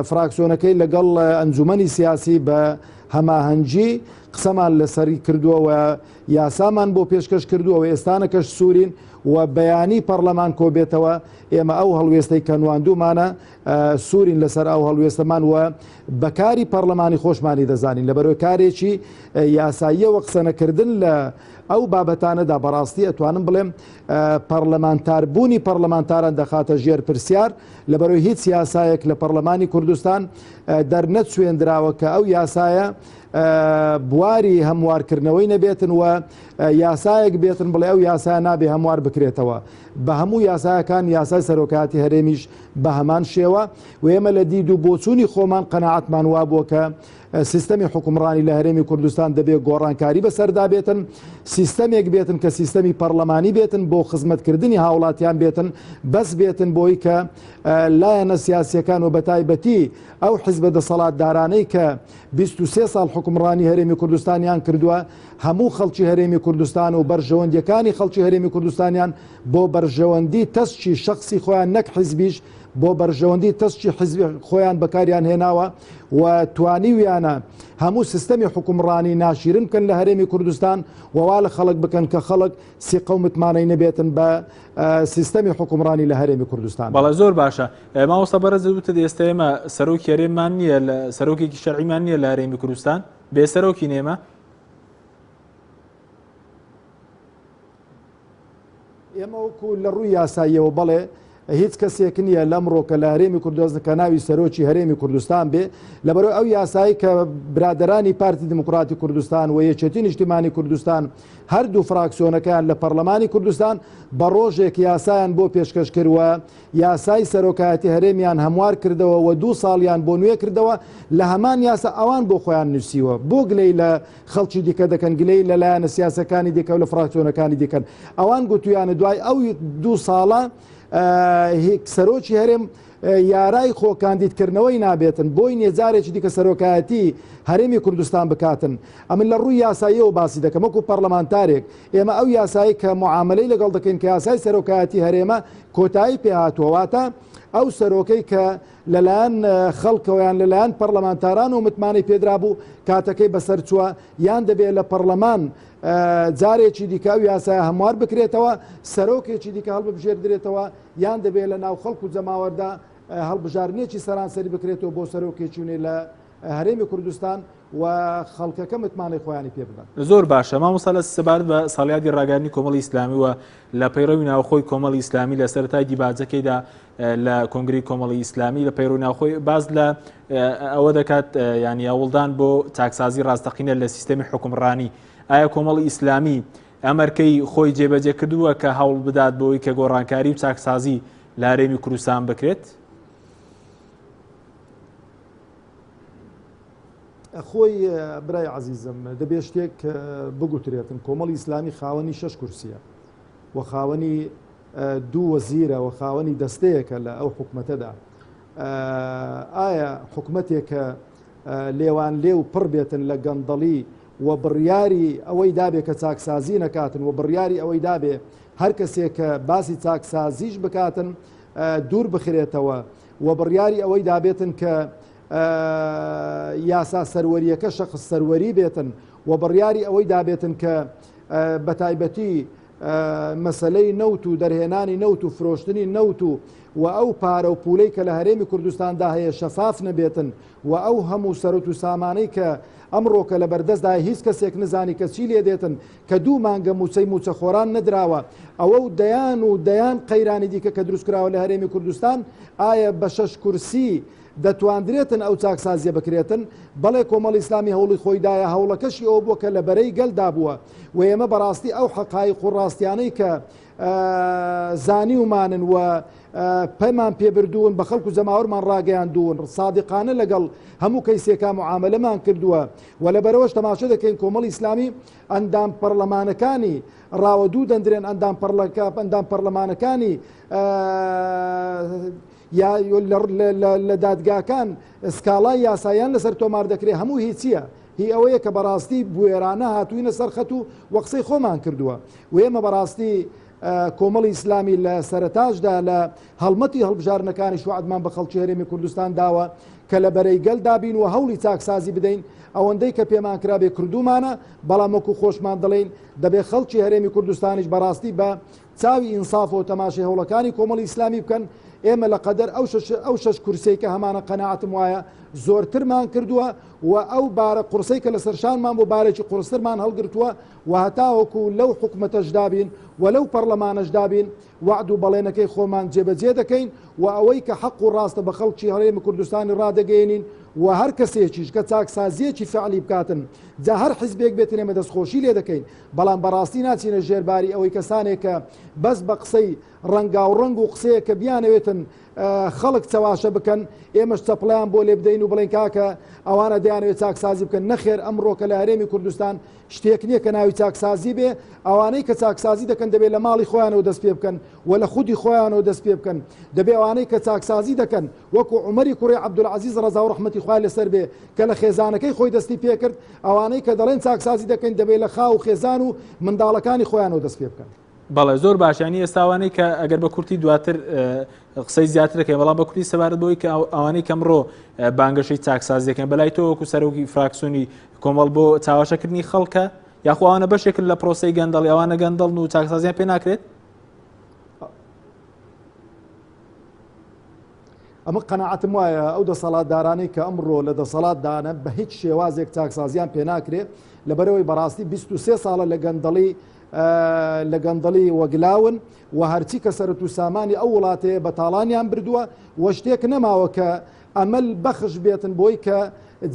Speaker 4: فراکسیۆنەکەی لەگەڵ ئەنجومەنی سیاسی بە هەماهەنگی قسەمان لەسەری کردووە و یاسامان بۆ پێشکەش کردووە و ئێستانەکەش سوورین و بەیانی پەرلەمان کۆبێتەوە ئێمە ئەو هەڵوێستەی کە نواندوومانە سوورین لەسەر ئەو هەڵوێستەمان و بەکاری پەرلەمانی خۆشمانی دەزانین لەبەرەوەی کارێکی یاساییەوە قسەنەکردن لە ئەو بابەتانەدا بەڕاستی ئەتوانم بڵێم پەرلەمانتاربوونی پەرلەمانتاران دەخاتە ژێر پرسیار لەبەرەوەی هیچ یاسایەک لە پەرلەمانی کوردستان دەرنەچوێندراوە کە ئەو یاسایە بواری هەموارکردنەوەی نەبێتن و یاسایەک بێتن بڵێ ئەو یاسا نابێ هەموار بکرێتەوە بە هەموو یاساکان یاسای سەرۆکاتی هەرێمیش بە هەمان شێوە و ئێمە لە دید و بۆچوونی خۆمان قەناعەتمان وابووە کە سیستەمی حکومڕانی لە هەرێمی کوردستان دەبێت گۆڕانکاری بەسەردا بێتن، سیستەمێک بێتن کە سیستەمی پەڕلەمانی بێتن بۆ خزمەتکردنی هاوڵاتیان بێتن، بەس بێتن بۆی کە لایەنە سیاسیەکان و بەتایبەتی ئەو حزبە دەسەڵاتدارانەی کە 23 ساڵ حکومڕانی هەرێمی کوردستانیان کردووە هەموو خەڵکی هەرێمی کوردستان و بەرژەوەندیەکانی خەڵکی هەرێمی کوردستانیان بۆ بەرژەوەندی تەسکی شەخسی خۆیان نەک حزبیش بۆ بەرژەوەندی تەسکی حزبی خۆیان بەکاریان هێناوە و توانیویانە هەموو سیستەمی حکومڕانی ناشیرن بکەن لە هەرێمی کوردستان و وا لە خەڵک بکەن کە خەڵک سیقە و متمانەی نەبێتن بە سیستەمی حکومڕانی لە هەرێمی کوردستان.
Speaker 1: بەڵێ زۆر باشە مامۆستا بەڕێز وتت ئێستا ئێمە سەرۆکی هەرێممان نییە لە سەرۆکێکی شەرعیمان نییە لە هەرێمی کوردستان بێ سەرۆکین ئێمە؟
Speaker 4: ئێمە وەکو لە ڕووی یاساییەوە بەڵێ هیچ کەسێک نییە لەمڕۆ کە لە هەرێمی کوردستان کە ناوی سەرۆکی هەرێمی کوردستان بێ لەبەرەوە ئەو یاسایی کە برادرانی پارتی دیموکراتی کوردستان و یەکێتی نیشتیمانی کوردستان هەردوو فراکسیۆنەکان لە پەرلەمانی کوردستان بە ڕۆژێک یاسایان بۆ پێشکەش کردووە یاسای سەرۆکایەتی هەرێمیان هەموار کردەوە و دوو ساڵیان بۆ نوێ کردەوە لە هەمان یاسا ئەوان بۆ خۆیان نووسیوە بۆ گلەی لە خەڵکی دیکە دەکەن گلەی لە لایەنە سیاسەکانی دیکە و لە فراکسیۆنەکانی دیکەن ئەوان گوتویانە دوای ئەو دوو ساڵە سەرۆکی هەرێم یارای خۆ کاندیدکردنەوەی نابێتن بۆی نیە جارێکی دیکە سەرۆکایەتی هەرێمی کوردستان بکاتن ئەمن لە ڕووی یاساییەوە باسی دەکەم وەکو پەرلەمانتارێک ئێمە ئەو یاسایی کە معاملەی لەگەڵ دەکەین کە یاسای سەرۆکایەتی هەرێمە کۆتایی پێهاتووە واتە ئەو سەرۆکەی کە لەلایەن خەڵکەوە یان لەلایەن پەرلەمانتاران و متمانەی پێدرابوو کاتەکەی بەسەر چووە یان دەبێت لە پەرلەمان جارێکی دیکە ئەو یاسایە هەموار بکرێتەوە سەرۆکێکی دیکە هەڵببژێردرێتەوە یان دەبێت لە ناو خەڵک و جەماوەردا هەڵبژاردنێکی سەرانسەری بکرێتەوە بۆ سەرۆکێکی نوێ لە هەرێمی کوردستان و خەڵکەکە متمانەی خۆیانی پێ بدەن.
Speaker 1: زۆر باشە مامۆستا لە سەبارەت بە ساڵیادی ڕاگەیاندنی کۆمەڵی ئیسلامی و لە پەیڕەوی ناوخۆی کۆمەڵی ئیسلامی لە سەرەتای دیباجەکەیدا لە کۆنگری کۆمەڵی ئیسلامی لە پەیڕوی ناوخۆی باز لە ئەوە دەکات ینی هەوڵدان بۆ چاکسازی ڕاستەقینە لە سیستەمی حکومڕانی ئایا کۆمەڵی ئیسلامی ئەمەرکەی خۆی جێبەجێ کردووە کە هەوڵ بدات بۆی کە گۆڕانکاری و چاکسازی لە هەرێمی کوردستان بکرێت؟
Speaker 4: خۆی برای عزیزم دەبێ شتێک بگوترێتن کۆمەڵی ئیسلامی خاوەنی شش کورسیە و خاوەنی دوو وەزیرە و خاوەنی دەستەیەکە لە ئەو حکومەتەدا ئایا حکومەتێکە لێوان لێو پڕ بێتن لە گەندەڵی و بڕیاری ئەوەی دابێ کە چاکسازی نەکاتن و بڕیاری ئەوەی دابێ هەر کەسێک کە باسی چاکسازیش بکاتن دوور بخرێتەوە و بڕیاری ئەوەی دابێتن کە یاسا سەروەریەکە شەخص سەروەری بێتن و بڕیاری ئەوەی دابێتن کە بەتایبەتی مەسەلەی نەوت و دەرهێنانی نەوت و فرۆشتنی نەوت و و ئەو پارە و پولەی کە لە هەرێمی کوردستاندا هەیە شەفاف نەبێتن و ئەو هەموو سەروت و سامانەی کە ئەمڕۆکە لە بەردەستدایە هیچ کەسێک نزانی کە چی لێ دێتن کە دوو مانگە مووچەی مووچەخۆران نەدراوە ئەوە و دەیان و دەیان قەیرانی دیکە کە دروستکراوە لە هەرێمی کوردستان ئایا بە شەش کورسی دەتواندرێتن ئەو چاکسازیە بکرێتن؟ بەڵێ کۆمەڵی ئیسلامی هەوڵی خۆی دایە هەوڵەکەشی ئەوە بووە کە لە بەرەی گەلدا بووە و ئێمە بەڕاستی ئەو حەقایق و ڕاستیانەی کە زانیومانن و پەیمان پێبردوون بە خەڵک و جەماوەرمان ڕاگەیاندوون سادقانە لەگەڵ هەموو کەیسێکا معاملەمان کردووە و لەبەرەوەش تەماشە دەکەین کۆمەڵی ئیسلامی ئەندام پەرلەمانەکانی ڕاوەدوو دەندرێن ئەندام پەرلەکە ئەندام پەرلەمانەکانی یا لە دادگاکان سکاڵای یاساییان لەسەر تۆمار دەکرێت هەموو هیچیە هی ئەوەیە کە بەڕاستی بوێرانە هاتوینە سەر خەت و وەقسەی خۆمان کردووە و ئێمە بەڕاستی کۆمەڵی ئیسلامی لە سەرتاشدا لە هەڵمەتی هەڵبژاردنەکانی شوعدمان بە خەڵکی هەرێمی کوردستان داوە کە لە بەرەی گەل دابین و هەوڵی چاکسازی بدەین ئەوەندەی کە پێمان کرابێ کردومانە بەڵام وەکو خۆشمان دەڵێین دەبێ خەڵکی هەرێمی کوردستانیش بەڕاستی بە چاوی ئینسافەوە تەماشای هەوڵەکانی کۆمەڵی ئیسلامی بکەن، ئێمە لە قەدەر ئەو شەش ئەو شەش کورسیەی کە هەمانە قەناعەتم وایە زۆرترمان کردووە و ئەو بارە قوڕسەی کە لەسەر شانمان بۆ بارێکی قوڕسترمان هەڵگرتووە و هەتاوەکو لەو حکومەتەشدا بین و لەو پەڕلەمانەشدا بین وەعد و بەڵێنەکەی خۆمان جێبەجێ دەکەین و ئەوەی کە حەق و ڕاستە بە خەڵکی هەرێمی کوردستانی ڕادەگەیەنین و هەر کەسێکیش کە چاکسازیەکی فعلی بکاتن جا هەر حیزبێک بێتن ئێمە دەستخۆشی لێ دەکەین بەڵام بەڕاستی ناچینە ژێر باری ئەوەی کەسانێک کە بەس بە قسەی ڕەنگاوڕەنگ و قسەیە کە بیانەوێتن خەڵک چەواشە بکەن ئێمەش چەپڵیان بۆ لێ بدەین و بڵێن کاکە ئەوانە دەیانەوێت چاکسازی بکەن نەخێر ئەمڕۆکە لە هەرێمی کوردستان شتێک نییە کە ناوی چاکسازی بێ ئەوانەی کە چاکسازی دەکەن دەبێت لە ماڵی خۆیانەوە دەست پێ بکەن و لە خودی خۆیانەوە دەست پێ بکەن دەبێ ئەوانەی کە چاکسازی دەکەن وەکو عومەری کوڕی عەبدولعەزیز ڕەزا و ڕەحمەتی خوای لەسەر بێ کە لە خێزانەکەی خۆی دەستی پێکرد، ئەوانەی کە دەڵێن چاکسازی دەکەین دەبێ لە خاو و خێزان و منداڵەکانی خۆیانەوە دەست پێ بکەن.
Speaker 1: بەڵێ زۆر باش یانی ئێستا ئەوانەی کە ئەگەر بە کورتی دواتر قسەی زیاتر دەکەین بەڵام بە کورتی سەبارەت بەوەی کە ئەوانەی کە ئەمڕۆ بانگەشەی چاکسازی دەکەن بەلای تۆ وەکو سەرۆکی فراکسیۆنی کۆمەڵ بۆ چاوەشەکردنی خەڵکە یاخۆ ئەوانە بەشێکن لە پرۆسەی گەندەڵی ئەوانە گەندەڵن و چاکسازیان پێ ناکرێت؟
Speaker 4: ئەمە قەناعەتم وایە ئەو دەسەڵاتدارانەی کە ئەمڕۆ لە دەسەڵاتدانە بە هیچ شێوازێک چاکسازیان پێناکرێ لەبەرەوەی بەڕاستی 23 ساڵە لە گەندەڵی لە گەندەڵی وەگلاون و هەرچی کە سەرت و سامانی ئەو وڵاتەیە بە تاڵانیان بردووە و شتێک نەماوە کە ئەمەل بەخش بێتن بۆی کە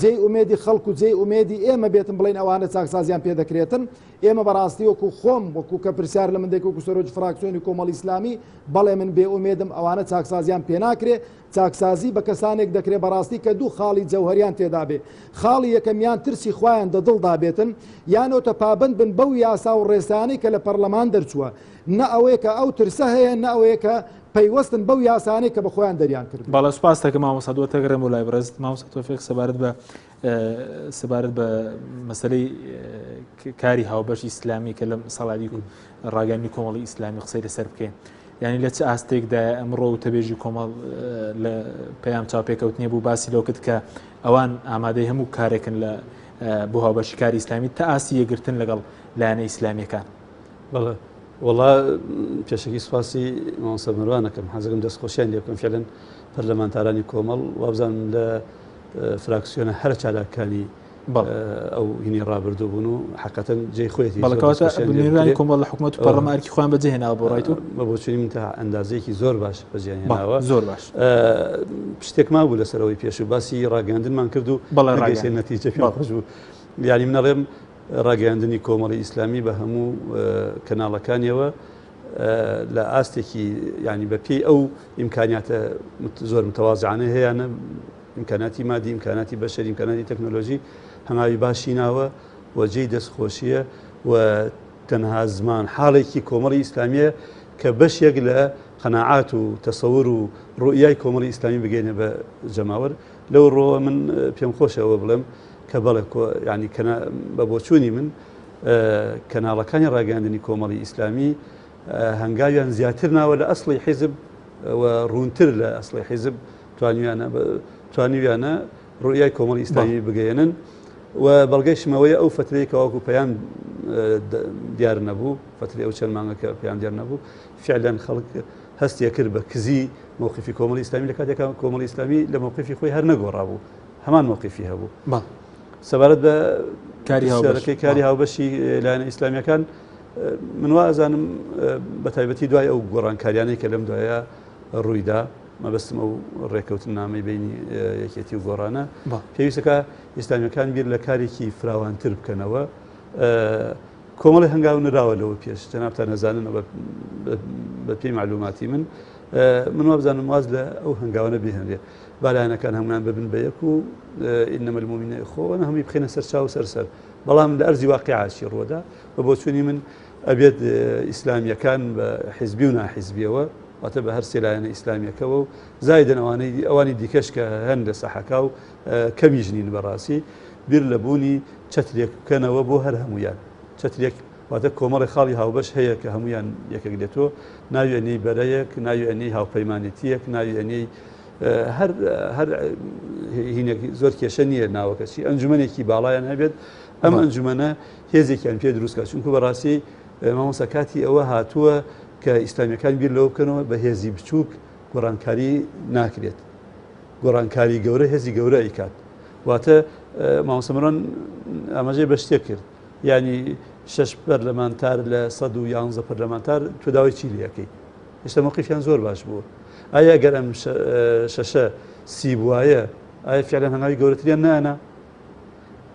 Speaker 4: جێی ئومێدی خەڵک و جێی ئومێدی ئێمە بێتن بڵین ئەوانە چاکسازیان پێ دەکرێتن ئێمە بەڕاستی وەکو خۆم وەکو کە پرسیار لە من دەکەی وەکو سەرۆکی فراکسیۆنی کۆمەڵی ئیسلامی بەڵێ من بێ ئومێدم ئەوانە چاکسازیان پێناکرێ چاکسازی بە کەسانێک دەکرێ بەڕاستی کە دوو خاڵی جەوهەریان تێدا بێ خاڵی یەکەم یان ترسی خوایان دە دڵدا بێتن یانۆتە پابند بن بەو یاسا و ڕێسانەی کە لە پەرلەمان دەرچووە نە ئەوەیە کە ئەو ترسە هەیە نە ئەوەیە کە پەیوەستن بەو یاسانەی کە بە خۆیان دەریان کرد.
Speaker 1: بەڵێ سوپاس دەکەم مامۆستا دواتر دەگەڕێمەوە لای بەڕێزت مامۆستا تۆفیق سەبارەت بە سەبارەت بە مەسلەی کاری هاوبەش ئیسلامی کە لەم ساڵادی ڕاگەانی کۆمەڵی ئیسلامی قسەی لەسەر بکەین یعنی لە چ ئاستێکدا ئەمڕۆ و تەبێژی کۆمەڵ لە پەیام چاوپێکەوتنی بوو باسی لەو کرد کە ئەوان ئامادەی هەموو کارێکن لە بۆ هاوبەشی کاری ئیسلامی تا ئاستی یەکگرتن لەگەڵ لایەنە ئیسلامیەکان.
Speaker 3: بەڵێ وەڵا پێشەکی سوپاسی مامۆستا مەروانەکەم حەزەکەم دەستخۆشیان لێ بکەم فعلەن پەرلەمانتارانی کۆمەڵ وابزانم لە فراکسیۆنە هەرە چالاکانی ئەو هینی ڕابردوو بوون و حقەتەن جێی خۆیەتی
Speaker 1: بەڵکەواتە کۆمەڵ لە حکوومەت و پەرلەمان ئەرکی خۆیان بەجێهێناوە بۆ ڕای تۆ
Speaker 3: بە بۆچوونی من تا ئەندازەیەکی زۆر باش بەجێیان هێناوە
Speaker 1: زۆر باش
Speaker 3: شتێک مابوو لەسەرەوەی پێشوو باسی ڕاگەیاندنمان کرد و بەڵێ ڕاگەیشتە نەتیجە پێم خۆش بوو یانی من ئەڵێم ڕاگەیاندنی کۆمەڵی ئیسلامی بە هەموو کەناڵەکانیەوە لە ئاستێکی ینی بە پێی ئەو ئیمکانیاتە زۆر متەوازعانە هەیەە ئیمکاناتی مادی ئیمکاناتی بەشەری ئیمکاناتی تەکنۆلۆژی هەنگاوی باشی ناوە و جێی دەستخۆشیە و تەنها زمان حاڵێکی کۆمەڵی ئیسلامیە کە بەشێک لە قەناعات و تەسەور و ڕوئیای کۆمەڵی ئیسلامی بگەینە بە جەماوەر لەو ڕۆوە من پێم خۆشە ئەوە بڵێم کە بەڵێ ینی بە بۆچوونی من کەناڵەکانی ڕاگەاندنی کۆمەڵی ئیسلامی هەنگاویان زیاتر ناوە لە ئەسڵی حیزب و ڕوونتر لە ئەسڵی حیزب توانیویانە توانیویانە ڕوئیای کۆمەڵی ئیسلامی بگەیەنن و بەڵگەیشم ئەوەیە ئەو فترەی کە وەکو پەیام دیار نەبوو فتری ئەو چەند مانگە کە پەیام دیار نەبوو فعلەن خەڵک هەستیە کرد بە کزی مووقفی کۆمەڵی ئیسلامی لە کاتێکا کۆمەڵی ئیسلامی لە مووقفی خۆی هەر نەگۆڕا بوو هەمان مووقفی هەبوو سەبارەت بە
Speaker 1: کاری هاوبەشەکەی
Speaker 3: کاری هاوبەشی لایەنە ئیسلامیەکان من وا ئەزانم بە تایبەتی دوای ئەو گۆڕانکاریانەی کە لەم دوایە ڕوویدا مەبەستم ئەو ڕێکەوتنامەی بینی یەکێتی و گۆڕانە پێویستەکە ئیسلامیەکان بیر لە کارێکی فراوانتر بکەنەوە کۆمەڵی هەنگاو نراوە لەوە پێش جەنابتان نەزانن بە پێی معلوماتی من من وابزانم واز لە ئەو هەنگاوانە بهێنرێ با لایەنەکان هەموویان ببن بە یەک و انما المؤمنون اخوة هەمووی بخەینە سەر چاو سەر سەر بەڵام لە ئەرزی واقعا چی ڕووەدا بە بۆچوونی من ئەبێت ئیسلامیەکان بە حیزبی و ناحیزبیەوە واتە بە هەر سێ لایەنە ئیسلامیەکەوە و زایدن ئەوانەی ئەوانی دیکەش کە هەن لە سەحەکا و کەمیش نین بەڕاستی بیر لە بوونی چەترێک بکەنەوە بۆ هەر هەمویان چەترێک واتە کۆمەڵی خاڵی هاوبەش هەیە کە هەمویان یەکەگرێتەوە ناوی ئەنێی بەرەیەک ناوی ئەنێی هاوپەیمانێتیەک ناوی ئەنێی هەر هەر هینێک زۆر کێشە نییە ناوەکە چی ئەنجومەنێکی باڵایان هەبێت ئەم ئەنجومەنە هێزێکیان پێ دروستکە چونکو بەڕاستی مامۆستا کاتی ئەوە هاتووە کە ئیسلامیەکان بیر لەوە بکەنەوە بە هێزی بچووک گۆڕانکاری ناکرێت گۆڕانکاری گەورە هێزی گەورە ئەیکات واتە مامۆستا مەروان ئاماژەی بە شتێک کرد یعنی شەش پەرلەمانتار لە 111 پەرلەمانتار تۆ داوای چی لەکەی هێشتا مەوقیفیان زۆر باش بووە. ئایا ئەگەر ئەم شەشە سی بوایە ئایا فعلەن هەنگاوی گەورەتریان نانا؟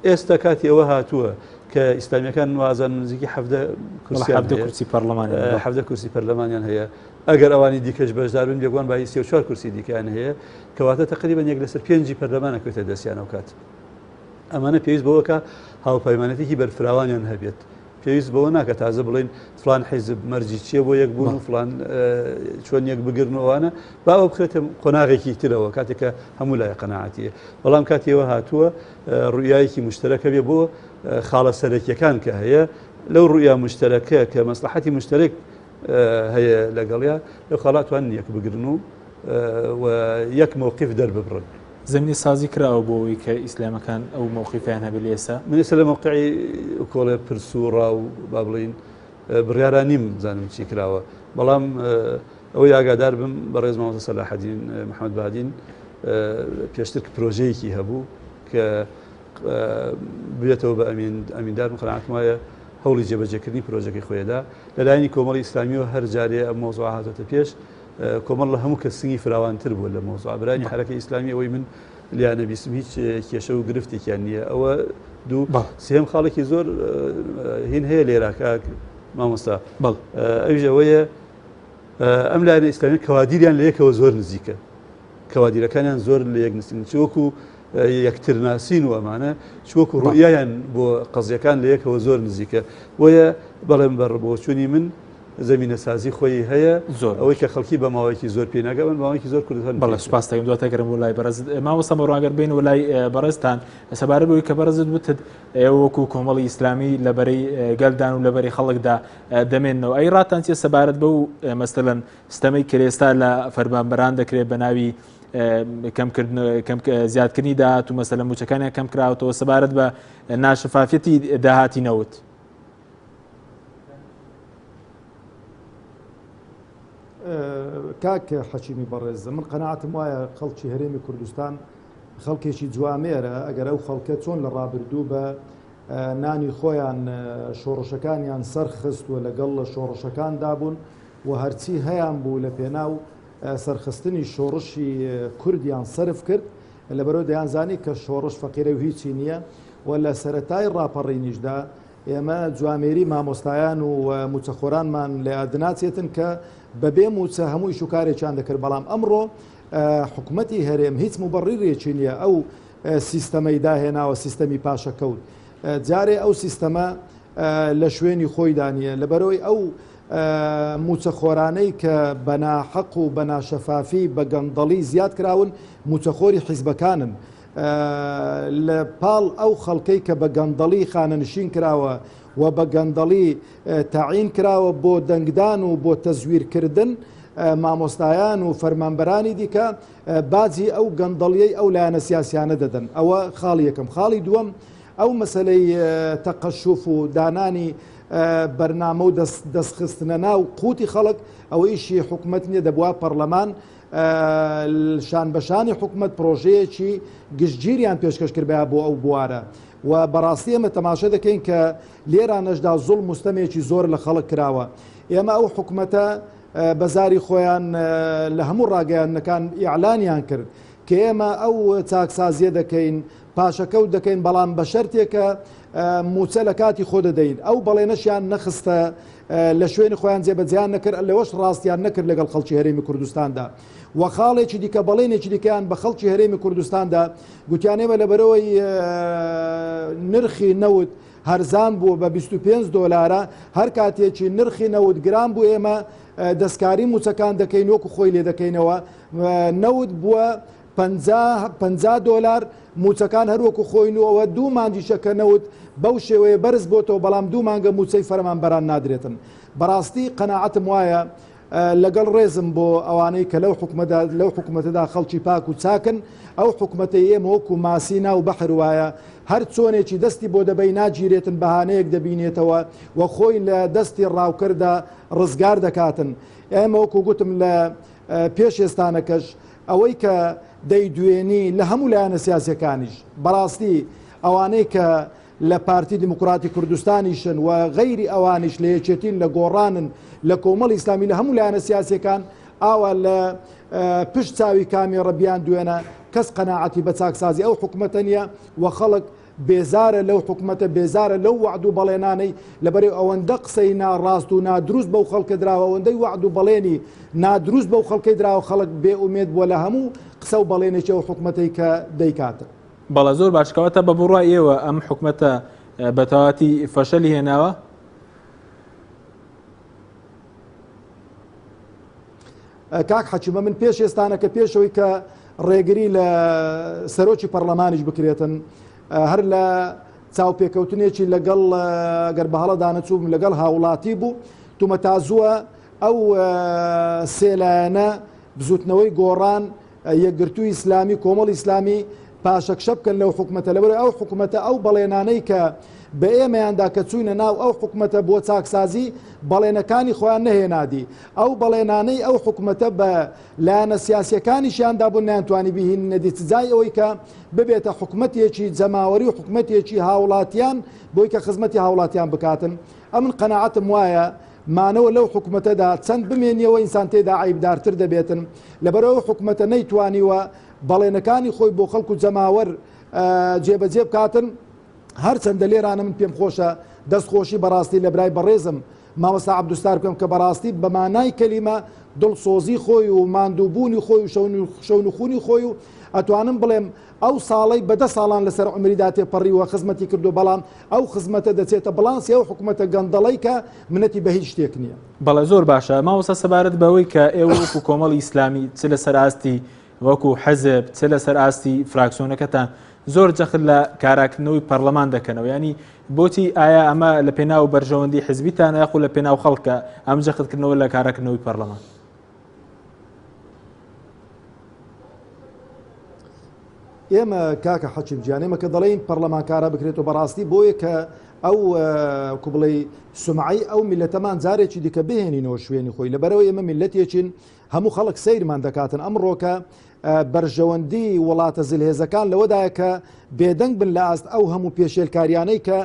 Speaker 3: ئێستا کاتی ئەوە هاتووە کە ئیسلامیەکان وازان نزیکی حەفدە کورسیان هەیە.
Speaker 1: کورسی پەرلەمانیان هەیە.
Speaker 3: حەفدە کورسی پەرلەمانیان هەیە. ئەگەر ئەوانی دیکەش بەشدار بن بێگومان بایی 34 کورسی دیکەیان هەیە کەواتە تقریبا یەک لەسەر پێنجی پەرلەمان ئەکەوێتە دەستیان ئەو کات. ئەمانە پێویست بەوەکە هاوپەیمانێتێکی بەرفراوانیان هەبێت. پێویست بەوە ناکە تازە بڵێین فلان حیزب مەرجی چییە بۆ یەک بوون و فلان چۆن یەک بگرن و ئەوانە با ئەوە بخرێتە قۆناغێکی ترەوە کاتێک کە هەموو لای قەناعەتیە بەڵام کاتیەوە هاتووە ڕوئیایەکی مشتەرەکە بێ بۆ خاڵە سەرەکیەکان کە هەیە لەو ڕوئیا مشتەرەکە کە مەسلحەتی مشتەرێک هەیە لەگەڵیا لەو خاڵاتوان یەک بگرن و یەک مووقف دەرببڕن.
Speaker 1: زەمینە سازی کراوە بۆ ئەوەی کە ئیسلامەکان ئەو مەوقیفەیان هەبێت لە ئێستا؟
Speaker 3: من ئێستا لە مەوقعی کۆڵێ پرس و ڕا و با بڵێین بڕیارا نیم بزانم چی کراوە بەڵام ئەوەی ئاگادار بم بەڕێز مامۆستا سەلاحەدین محەممەد بادین پێشتر پرۆژەیەکی هەبوو کە بێتەوە بە ئەمین ئەمیندار من قەناعەتم وایە هەوڵی جێبەجێکردنی پرۆژەکەی خۆیدا لەلایەنی کۆمەڵی ئیسلامیەوە هەر جارێ ئەم مەوزوعە هاتۆتە پێش کۆمەڵ لە هەموو کەس سنگی فراوانتر بووە لە مەوزوع برانی حرەکەی ئیسلامی ئەوەی من لیان نەبیستم هیچ کێشە و گرفتێکیان نییە ئەوە دوو سێم خاڵێکی زۆر هین هەیە لێرا کاک مامۆستا ئەویش ئەوەیە ئەم لایەنە ئیسلامی کەوادیریان لە یەکەوە زۆر نزیکە کەوادیرەکانیان زۆر لە یەک نسین چ وەکو یەکتر ناسین و ئەمانە چ وەکو ڕوئیایان بۆ قەزیەکان لە یەکەوە زۆر نزیکە بۆیە بەڵێم بە بۆچوونی من زەمینەسازی خۆی هەیە
Speaker 1: زۆر
Speaker 3: ئەوەی کە خەڵکی بە ماوەیەکی زۆر پێی ناگا من ماوەیەکی زۆر کورت هەر
Speaker 1: بەڵێ سوپاس دەکەم دواتر گەرم بۆ لای بەڕێزت مامۆستا مەروان گەر بێین وەلای بەڕێزتان سەبارەت بەوەی کە بەڕێزت وتت ئێوە وەکو کۆمەڵی ئیسلامی لە بەرەی گەلدان و لە بەرەی خەڵکدا دەمێننەوە ئەی ڕاتان چیە سەبارەت بەو مەسەلەن ستەمەی کە ئێستا لە فەرمانبەران دەکرێت بە ناوی کەمکردن کەم زیادکردنی داهات و مەسەلەن مووچەکانیان کەم کراوەتەوە سەبارەت بە ناشەفافیەتی داهاتی نەوت
Speaker 4: کاک حەکیمی بەڕێز من قەناعەتم وایە خەڵکی هەرێمی کوردستان خەڵکێکی جوامێرە ئەگەر ئەو خەڵکە چۆن لە ڕابردوو بە نانی خۆیان شۆڕشەکانیان سەرخست و لەگەڵ لە شۆڕشەکاندا بوون و هەرچی هەیان بوو لە پێناو سەرخستنی شۆڕشی کوردیان سەرف کرد لەبەرەوە دەیانزانی کە شۆڕش فەقیرە و هیچی نییە و لە سەرەتای ڕاپەڕینیشدا ئێمە جوامێری مامۆستایان و مووچەخۆرانمان لە یادناچێتن کە بەبێ مووچە هەموو ئیش و کارێکیان دەکرد، بەڵام ئەمڕۆ حکومەتی هەرێم هیچ موبەڕیرێکی نییە ئەو سیستەمەی داهێناوە سیستەمی پاشەکەوت جارێ ئەو سیستەمە لە شوێنی خۆیدا نییە لەبەرەوەی ئەو مووچەخۆرانەی کە بە ناحەق و بە ناشەفافی بە گەندەڵی زیاد کراون مووچەخۆری حیزبەکانن لە پاڵ ئەو خەڵکەی کە بە گەندەڵی خانەنشین کراوە و بە گەندەڵی تەعین کراوە بۆ دەنگدان و بۆ تەزویرکردن مامۆستایان و فەرمانبەرانی دیکە باجی ئەو گەندەڵیەی ئەو لایەنە سیاسیانە دەدەن ئەوە خاڵی یەکەم خاڵی دووەم. ئەو مەسەلەی تەقەشوف و دانانی بەرنامە و دەستخستنە ناو قوتی خەڵک ئەوە ئیشی حکومەت نییە دەبوا پەرلەمان شان بەشانی حکومەت پرۆژەیەکی گشتگیریان پێشکەش کردبایە بۆ ئەو بوارە و بەڕاستی ئێمە تەماشە دەکەین کە لێرانەشدا زوڵم و ستەمێکی زۆر لە خەڵک کراوە ئێمە ئەو حکومەتە بە زاری خۆیان لە هەموو ڕاگەیاندنەکان ئیعلانیان کرد کە ئێمە ئەو چاکسازیە دەکەین پاشەکەوت دەکەین بەڵام بە شەرتێکە موچە لە کاتی خۆ دەدەین ئەو بەڵێنەشیان نەخستە لە شوێنی خۆیان جێبەجیان نەکرد لەوەش ڕاستیان نەکرد لەگەڵ خەڵکی هەرێمی کوردستاندا و خاڵێکی دیکە بەڵێنێکی دیکەیان بە خەڵکی هەرێمی کوردستاندا گوتیان ئێمە لەبەرەوەی نرخی نەوت هەرزان بووە بە 25 دۆلارە هەر کاتێکی نرخی نەوت گران بوو ئێمە دەستکاری موچەکان دەکەین وەکو خۆی لێ دەکەینەوە نەوت بووە 50 دۆلار موچەکان هەروەکو خۆین و ئەوە دوو مانگیشە کە نەوت بەو شێوەیە بەرز بۆتەوە بەڵام دوو مانگە موچەی فەرمانبەران نادرێتن بەڕاستی قەناعەتم وایە لەگەڵ ڕێزم بۆ ئەوانەی کە لەو حکومەدا لەو حکومەتەدا خەڵکی پاک و چاکن ئەو حکومەتەی ئێمە وەکو ماسی ناو بەحر وایە هەر چۆنێکی دەستی بۆ دەبەی ناگیرێتن بەهانەیەک دەبینێتەوە و خۆی لە دەستی ڕاوکەردا ڕزگار دەکاتن ئێمە وەکو گوتم لە پێش ئێستانەکەش ئەوەی کە دەیدوێنی لە هەموو لایەنە سیاسەکانیش بەڕاستی ئەوانەی کە لە پارتی دیموکراتی کوردستانیشن و غەیری ئەوانیش لە یەکێتین لە گۆڕانن لە کۆمەڵی ئیسلامی لە هەموو لایەنە سیاسیەکان ئاوا لە پشت چاوی کامێڕە بیان دوێنە کەس قەناعەتی بە چاکسازی ئەو حکومەتە نییە و خەڵک بێزارە لەو حکومەتە بێزارە لەو وەعد و بەڵێنانەی لەبەرەی ئەوەندە قسەی ناڕاست و نادروست بەو خەڵکە دراوە ئەوەندەی وەعد و بەڵێنی نادروست بەو خەڵکەی دراوە خەڵک بێ ئومێد بووە لە هەموو قسە و بەڵێنێکی ئەو حکومەتەی کە دەیکاتن.
Speaker 1: بەڵێ زۆر باش کەواتە بە بڕوای ئێوە ئەم حکومەتە بە تەواتی فەشەلی هێناوە؟
Speaker 4: کاک حەکیمە من پێش ئێستانەکە پێشەوەی کە ڕێگری لە سەرۆکی پەرلەمانیش بکرێتن هەر لە چاوپێکەوتنێکی لەگەڵ گەر بە هەڵە دانەچووم لەگەڵ هاوڵاتی بوو تومە تازووە ئەو سێلایەنە بزوتنەوەی گۆڕان یەکگرتووی ئیسلامی، کۆمەڵی ئیسلامی پاشەکشە بکەن لەو حکومەتە، لەبەرئەوەی ئەو حکومەتە ئەو بەڵێنانەی کە بە ئێمەیان دا کە چووینە ناو ئەو حکومەتە بۆ چاکسازی بەڵێنەکانی خۆیان نەهێنادی، ئەو بەڵێنانەی ئەو حکومەتە بە لایەنە سیاسیەکانیشیان دابوون نەیانتوانی بیهیننەدی چ جای ئەوەی کە ببێتە حکومەتێکی جەماوەری و حکومەتێکی هاوڵاتیان بۆی کە خزمەتی هاوڵاتیان بکاتن. ئەمن قەناعەتم وایە مانەوە لەو حکومەتەدا چەند بمێنیەوە ئینسان تێدا عەیبدارتر دەبێتن لەبەرئەو حکومەتە نەیتوانیوە بەڵێنەکانی خۆی بۆ خەڵک و جەماوەر جێبەجێ بکاتن هەرچەندە لێرانە من پێم خۆشە دەست خۆشی بەڕاستی لە برای بەڕێزم مامۆستا عەبدولستار بکەم کە بەڕاستی بە مانای کەلیمە دڵسۆزی خۆی و ماندووبوونی خۆی و شەونخونی خۆی و ئەتوانم بڵێم ئەو ساڵەی بە دە ساڵان لەسەر عومریدا تێپەڕیوە خزمەتی کردووە، بەڵام ئەو خزمەتە دەچێتە بڵانسی ئەو حکومەتە گەندەڵەی کە منەتی بە هیچ شتێک نییە.
Speaker 1: بەڵێ زۆر باشە مامۆستا سەبارەت بەوەی کە ئێوە وەکو کۆمەڵی ئیسلامی چ لەسەر ئاستی وەکو حزب چ لەسەر ئاستی فراکسیۆنەکەتان زۆر جەخت لە کاراکردنەوەی پەرلەمان دەکەنەوە ینی بۆچی ئایا ئەمە لە پێناو بەرژەوەندی حزبیتانە یاخو لە پێناو خەڵکە ئەم جەختکردنەوە لە کاراکردنەوەی پەرلەمان؟
Speaker 4: ئێمە کاکە حەکیم گیان ئێمە کە دەڵێین پەرلەمان کارا بکرێتەوە بەڕاستی بۆیە کە ئەو کو بڵێ سمعی ئەو میلەتەمان جارێکی دیکە بهێنینەوە شوێنی خۆی لەبەرەوە ئێمە میلەتێکین هەموو خەڵک سەیرمان دەکاتن ئەمڕۆکە بەرژەوەندی وڵاتە زلهێزەکان لەوەدایە کە بێدەنگ بن لە ئاست ئەو هەموو پێشێلکاریانەی کە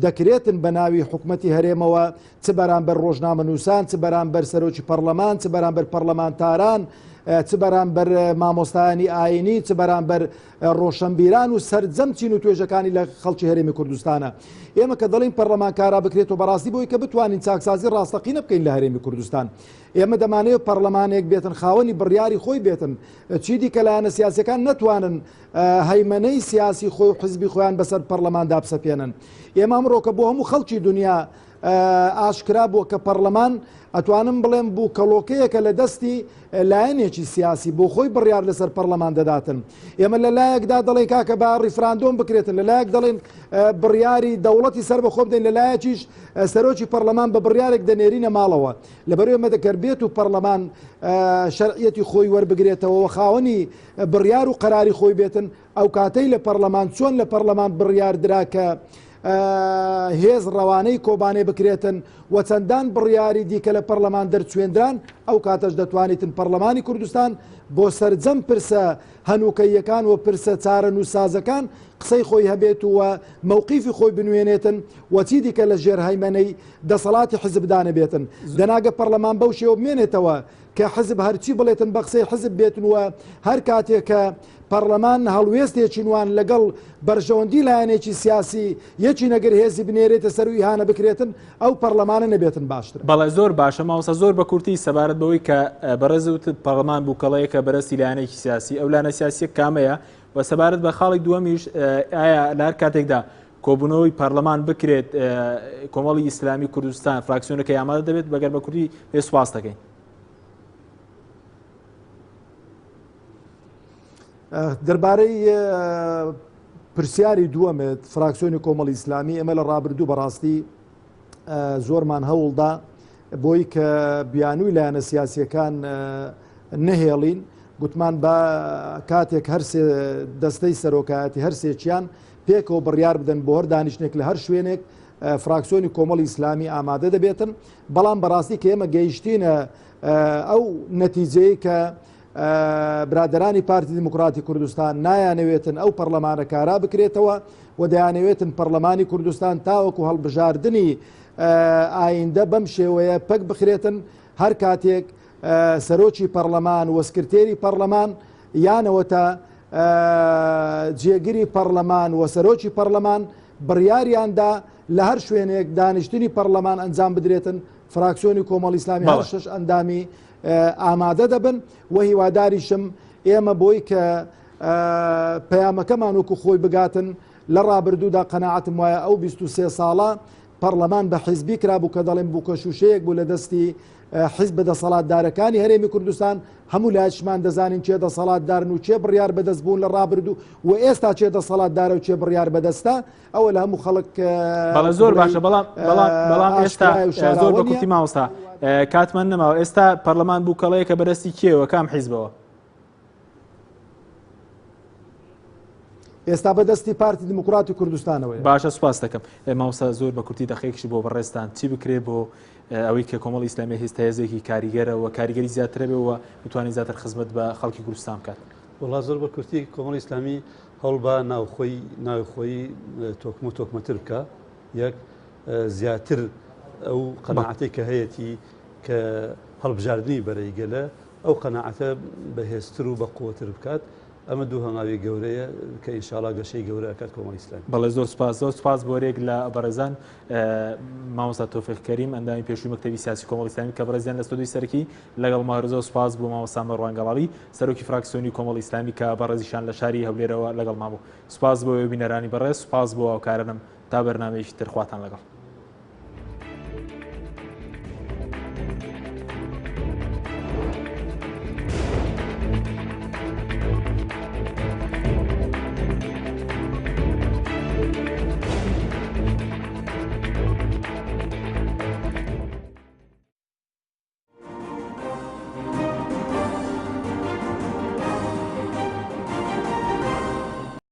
Speaker 4: دەکرێتن بە ناوی حکومەتی هەرێمەوە چ بەرامبەر ڕۆژنامەنووسان، چ بەرامبەر سەرۆکی پەڕلەمان، چ بەرامبەر پەڕلەمانتاران، چ بەرامبەر مامۆستایانی ئاینی، چ بەرامبەر ڕۆشنبیران و سەرجەم چین و توێژەکانی لە خەڵکی هەرێمی کوردستانە. ئێمە کە دەڵێین پەڕلەمان کارا بکرێتەوە بەڕاستی بۆی کە بتوانین چاکسازی ڕاستەقینە بکەین لە هەرێمی کوردستان. ئێمە دەمانەوێت پەڕلەمانێک بێتن خاوەنی بڕیاری خۆی بێتن، چیدی کە لایەنە سیاسیەکان نەتوانن هەیمەنەی سیاسی خۆی و حزبی خۆیان بەسەر پەڕلەماندا بسەپێنن. ئێمە ئەمڕۆکە بۆ هەموو خەڵکی دنیا ئاشکرا بووە کە پەڕلەمان ئەتوانم بڵێم بوو کەڵۆکەیەکە لە دەستی لایەنێکی سیاسی بۆ خۆی بڕیار لەسەر پەڕلەمان دەداتن. ئێمە لە لایەکدا دەڵێن کاکە با ڕیفراندۆم بکرێتن، لە لایەک دەڵێن بڕیاری دەوڵەتی سەر بەخۆ بدەین، لە لایەکیش سەرۆکی پەڕلەمان بە بڕیارێک دەنێرینە ماڵەوە. لەبەرئەوەی ئێمە گەر بێت و پەڕلەمان شەرعیەتی خۆی وەربگرێتەوە و خاوەنی بڕیار و قەراری خۆی بێتن، ئەو کاتەی لە پەڕلەمان چۆن لە پەڕلەمان بڕیار درا کە هێز ڕەوانەی کۆبانێ بکرێتن و چەندان بڕیاری دیکە لە پەڕلەمان دەرچوێندران، ئەو کاتەش دەتوانیتن پەڕلەمانی کوردستان بۆ سەرجەم پرسە هەنووکەییەکان و پرسە چارەنووسسازەکان قسەی خۆی هەبێت و مەوقیفی خۆی بنوێنێتن و چیدیکە لە ژێر هەیمەنەی دەسەڵاتی حزبدا نەبێتن. دەنا گە پەڕلەمان بەو شێوە بمێنێتەوە کە حزب هەرچی بڵێتن بە قسەی حزب بێتن و هەر کاتێ کە پەڕلەمان هەڵوێستێکی نوان لەگەڵ بەرژەوەندی لایەنێکی سیاسی یەکی نەگر هێزی بنێرێتە سەر و ئیهانە بکرێتن ئەو پەڕلەمانە نەبێتن باشترە.
Speaker 1: بەڵێ زۆر باشە مامۆستا زۆر بە کورتی سەبارەت بەوەی کە بەڕێز وتت پەڕلەمان بووکەڵەیەکە بەرەستی لایەنێکی سیاسی ئەو لایەنە سیاسیە کامەیە و سەبارەت بە خاڵی دووەمیش ئایا لە هەر کاتێکدا کۆبوونەوەی پەرلەمان بکرێت کۆمەڵی ئیسلامی کوردستان فراکسیۆنەکەی ئامادە دەبێت بەگەر بە کوردی پێ سوپاس دەکەین.
Speaker 4: دەربارەی پرسیاری دووەمت فراکسیۆنی کۆمەڵی ئیسلامی ئێمە لە ڕابردوو بەڕاستی زۆرمان هەوڵدا بۆی کە بیانووی لایەنە سیاسیەکان نەهێڵین گوتمان بە کاتێک هەرسێ دەستەی سەرۆکایەتی هەرسێکیان پێکەوە بڕیار بدەن بۆ هەر دانیشتێک لە هەر شوێنێک فراکسیۆنی کۆمەڵی ئیسلامی ئامادە دەبێتن بەڵام بەڕاستی کە ئێمە گەیشتینە ئەو نەتیجەیە کە برادەرانی پارتی دیموکراتی کوردستان نایانەوێتن ئەو پەرلەمانە کارا بکرێتەوە و دەیانەوێتن پەرلەمانی کوردستان تاوەکو هەڵبژاردنی ئایندە بەم شێوەیە پەک بخرێتن هەر کاتێک سەرۆکی پەرلەمان و سکرتێری پەرلەمان یانەوەتە جێگری پەرلەمان و سەرۆکی پەرلەمان بڕیاریاندا لە هەر شوێنێک دانیشتنی پەرلەمان ئەنجام بدرێتن فراکسیۆنی کۆمەڵی ئیسلامی هەر شش ئەندامی ئامادە دەبن و هیواداریشم ئێمە بۆی کە پەیامەکەمان وەکو خۆی بگاتن لە ڕابردوودا قەناعەتم وایە ئەو 23 ساڵە پەرلەمان بە حیزبی کرابوو کە دەڵێن بووکە شوشەیەک بوو لە دەستی حیزب دەسەڵاتدارەکانی هەرێمی کوردستان هەموو لایشمان دەزانین چێ دەسەڵاتدارن و چێ بڕیار بەدەست بوون لە ڕابردوو و ئێستا چێ دەسەڵاتدارە و چێ بڕیار بەدەستە ئەوە لە هەموو خەڵک
Speaker 1: بەڵێ زۆر باشە بەڵام بەڵام بەڵام ئێستا زۆر بە کورتی مامۆستا کاتمان نەماوە ئێستا پەرلەمان بووکەڵەیەکە بەدەستی کێوە کام حیزبەوە؟
Speaker 4: ئێستا بەدەستی پارتی دیموکراتی کوردستانەوەیە.
Speaker 1: باشە سوپاس دەکەم مامۆستا زۆر بە کورتی دەقێکیش بۆ بەڕێزتان چی بکرێ بۆ ئەوەی کە کۆمەڵی ئیسلامی هێستا هێزێکی کاریگەرە و کاریگەری زیاترە بێ و بتوانێت زیاتر خزمەت بە خەڵکی کوردستان بکات.
Speaker 3: وەڵا زۆر بە کورتی کۆمەڵی ئیسلامی هەوڵ بە ناوخۆی ناوخۆی تۆکمە و تۆکمەتر بکە یەک زیاتر ئەو قەناعەتەی کە هەیەتی کە هەڵبژاردنی بەرەی گەلە ئەو قەناعەتە بەهێزتر و بەقوەتر بکات ئەمە دوو هەنگاوی گەورەیە کە ئینشاڵا گەشەی گەورە ئەکات کۆمەڵی ئیسلامی.
Speaker 1: بەڵێ زۆر سوپاس زۆر سوپاس بۆ رێک لە بەڕێزان مامۆستا تۆفیق کەریم ئەندامی پێشووی مەکتەبی سیاسی کۆمەڵی ئیسلامی کە بەڕێزیان لە ستۆدیۆی سەرەکی لەگەڵ ماهر زۆر سوپاس بۆ مامۆستا مەروان گەڵاڵی سەرۆکی فراکسیۆنی کۆمەڵی ئیسلامی کە بەڕێزیشان لە شاری هەولێرەوە لەگەڵمان بوو سوپاس بۆ ئێوە بینەرانی بەڕێز سوپاس بۆ هاوکارانم تا بەرنامەیەکی تر خواتان لەگەڵ.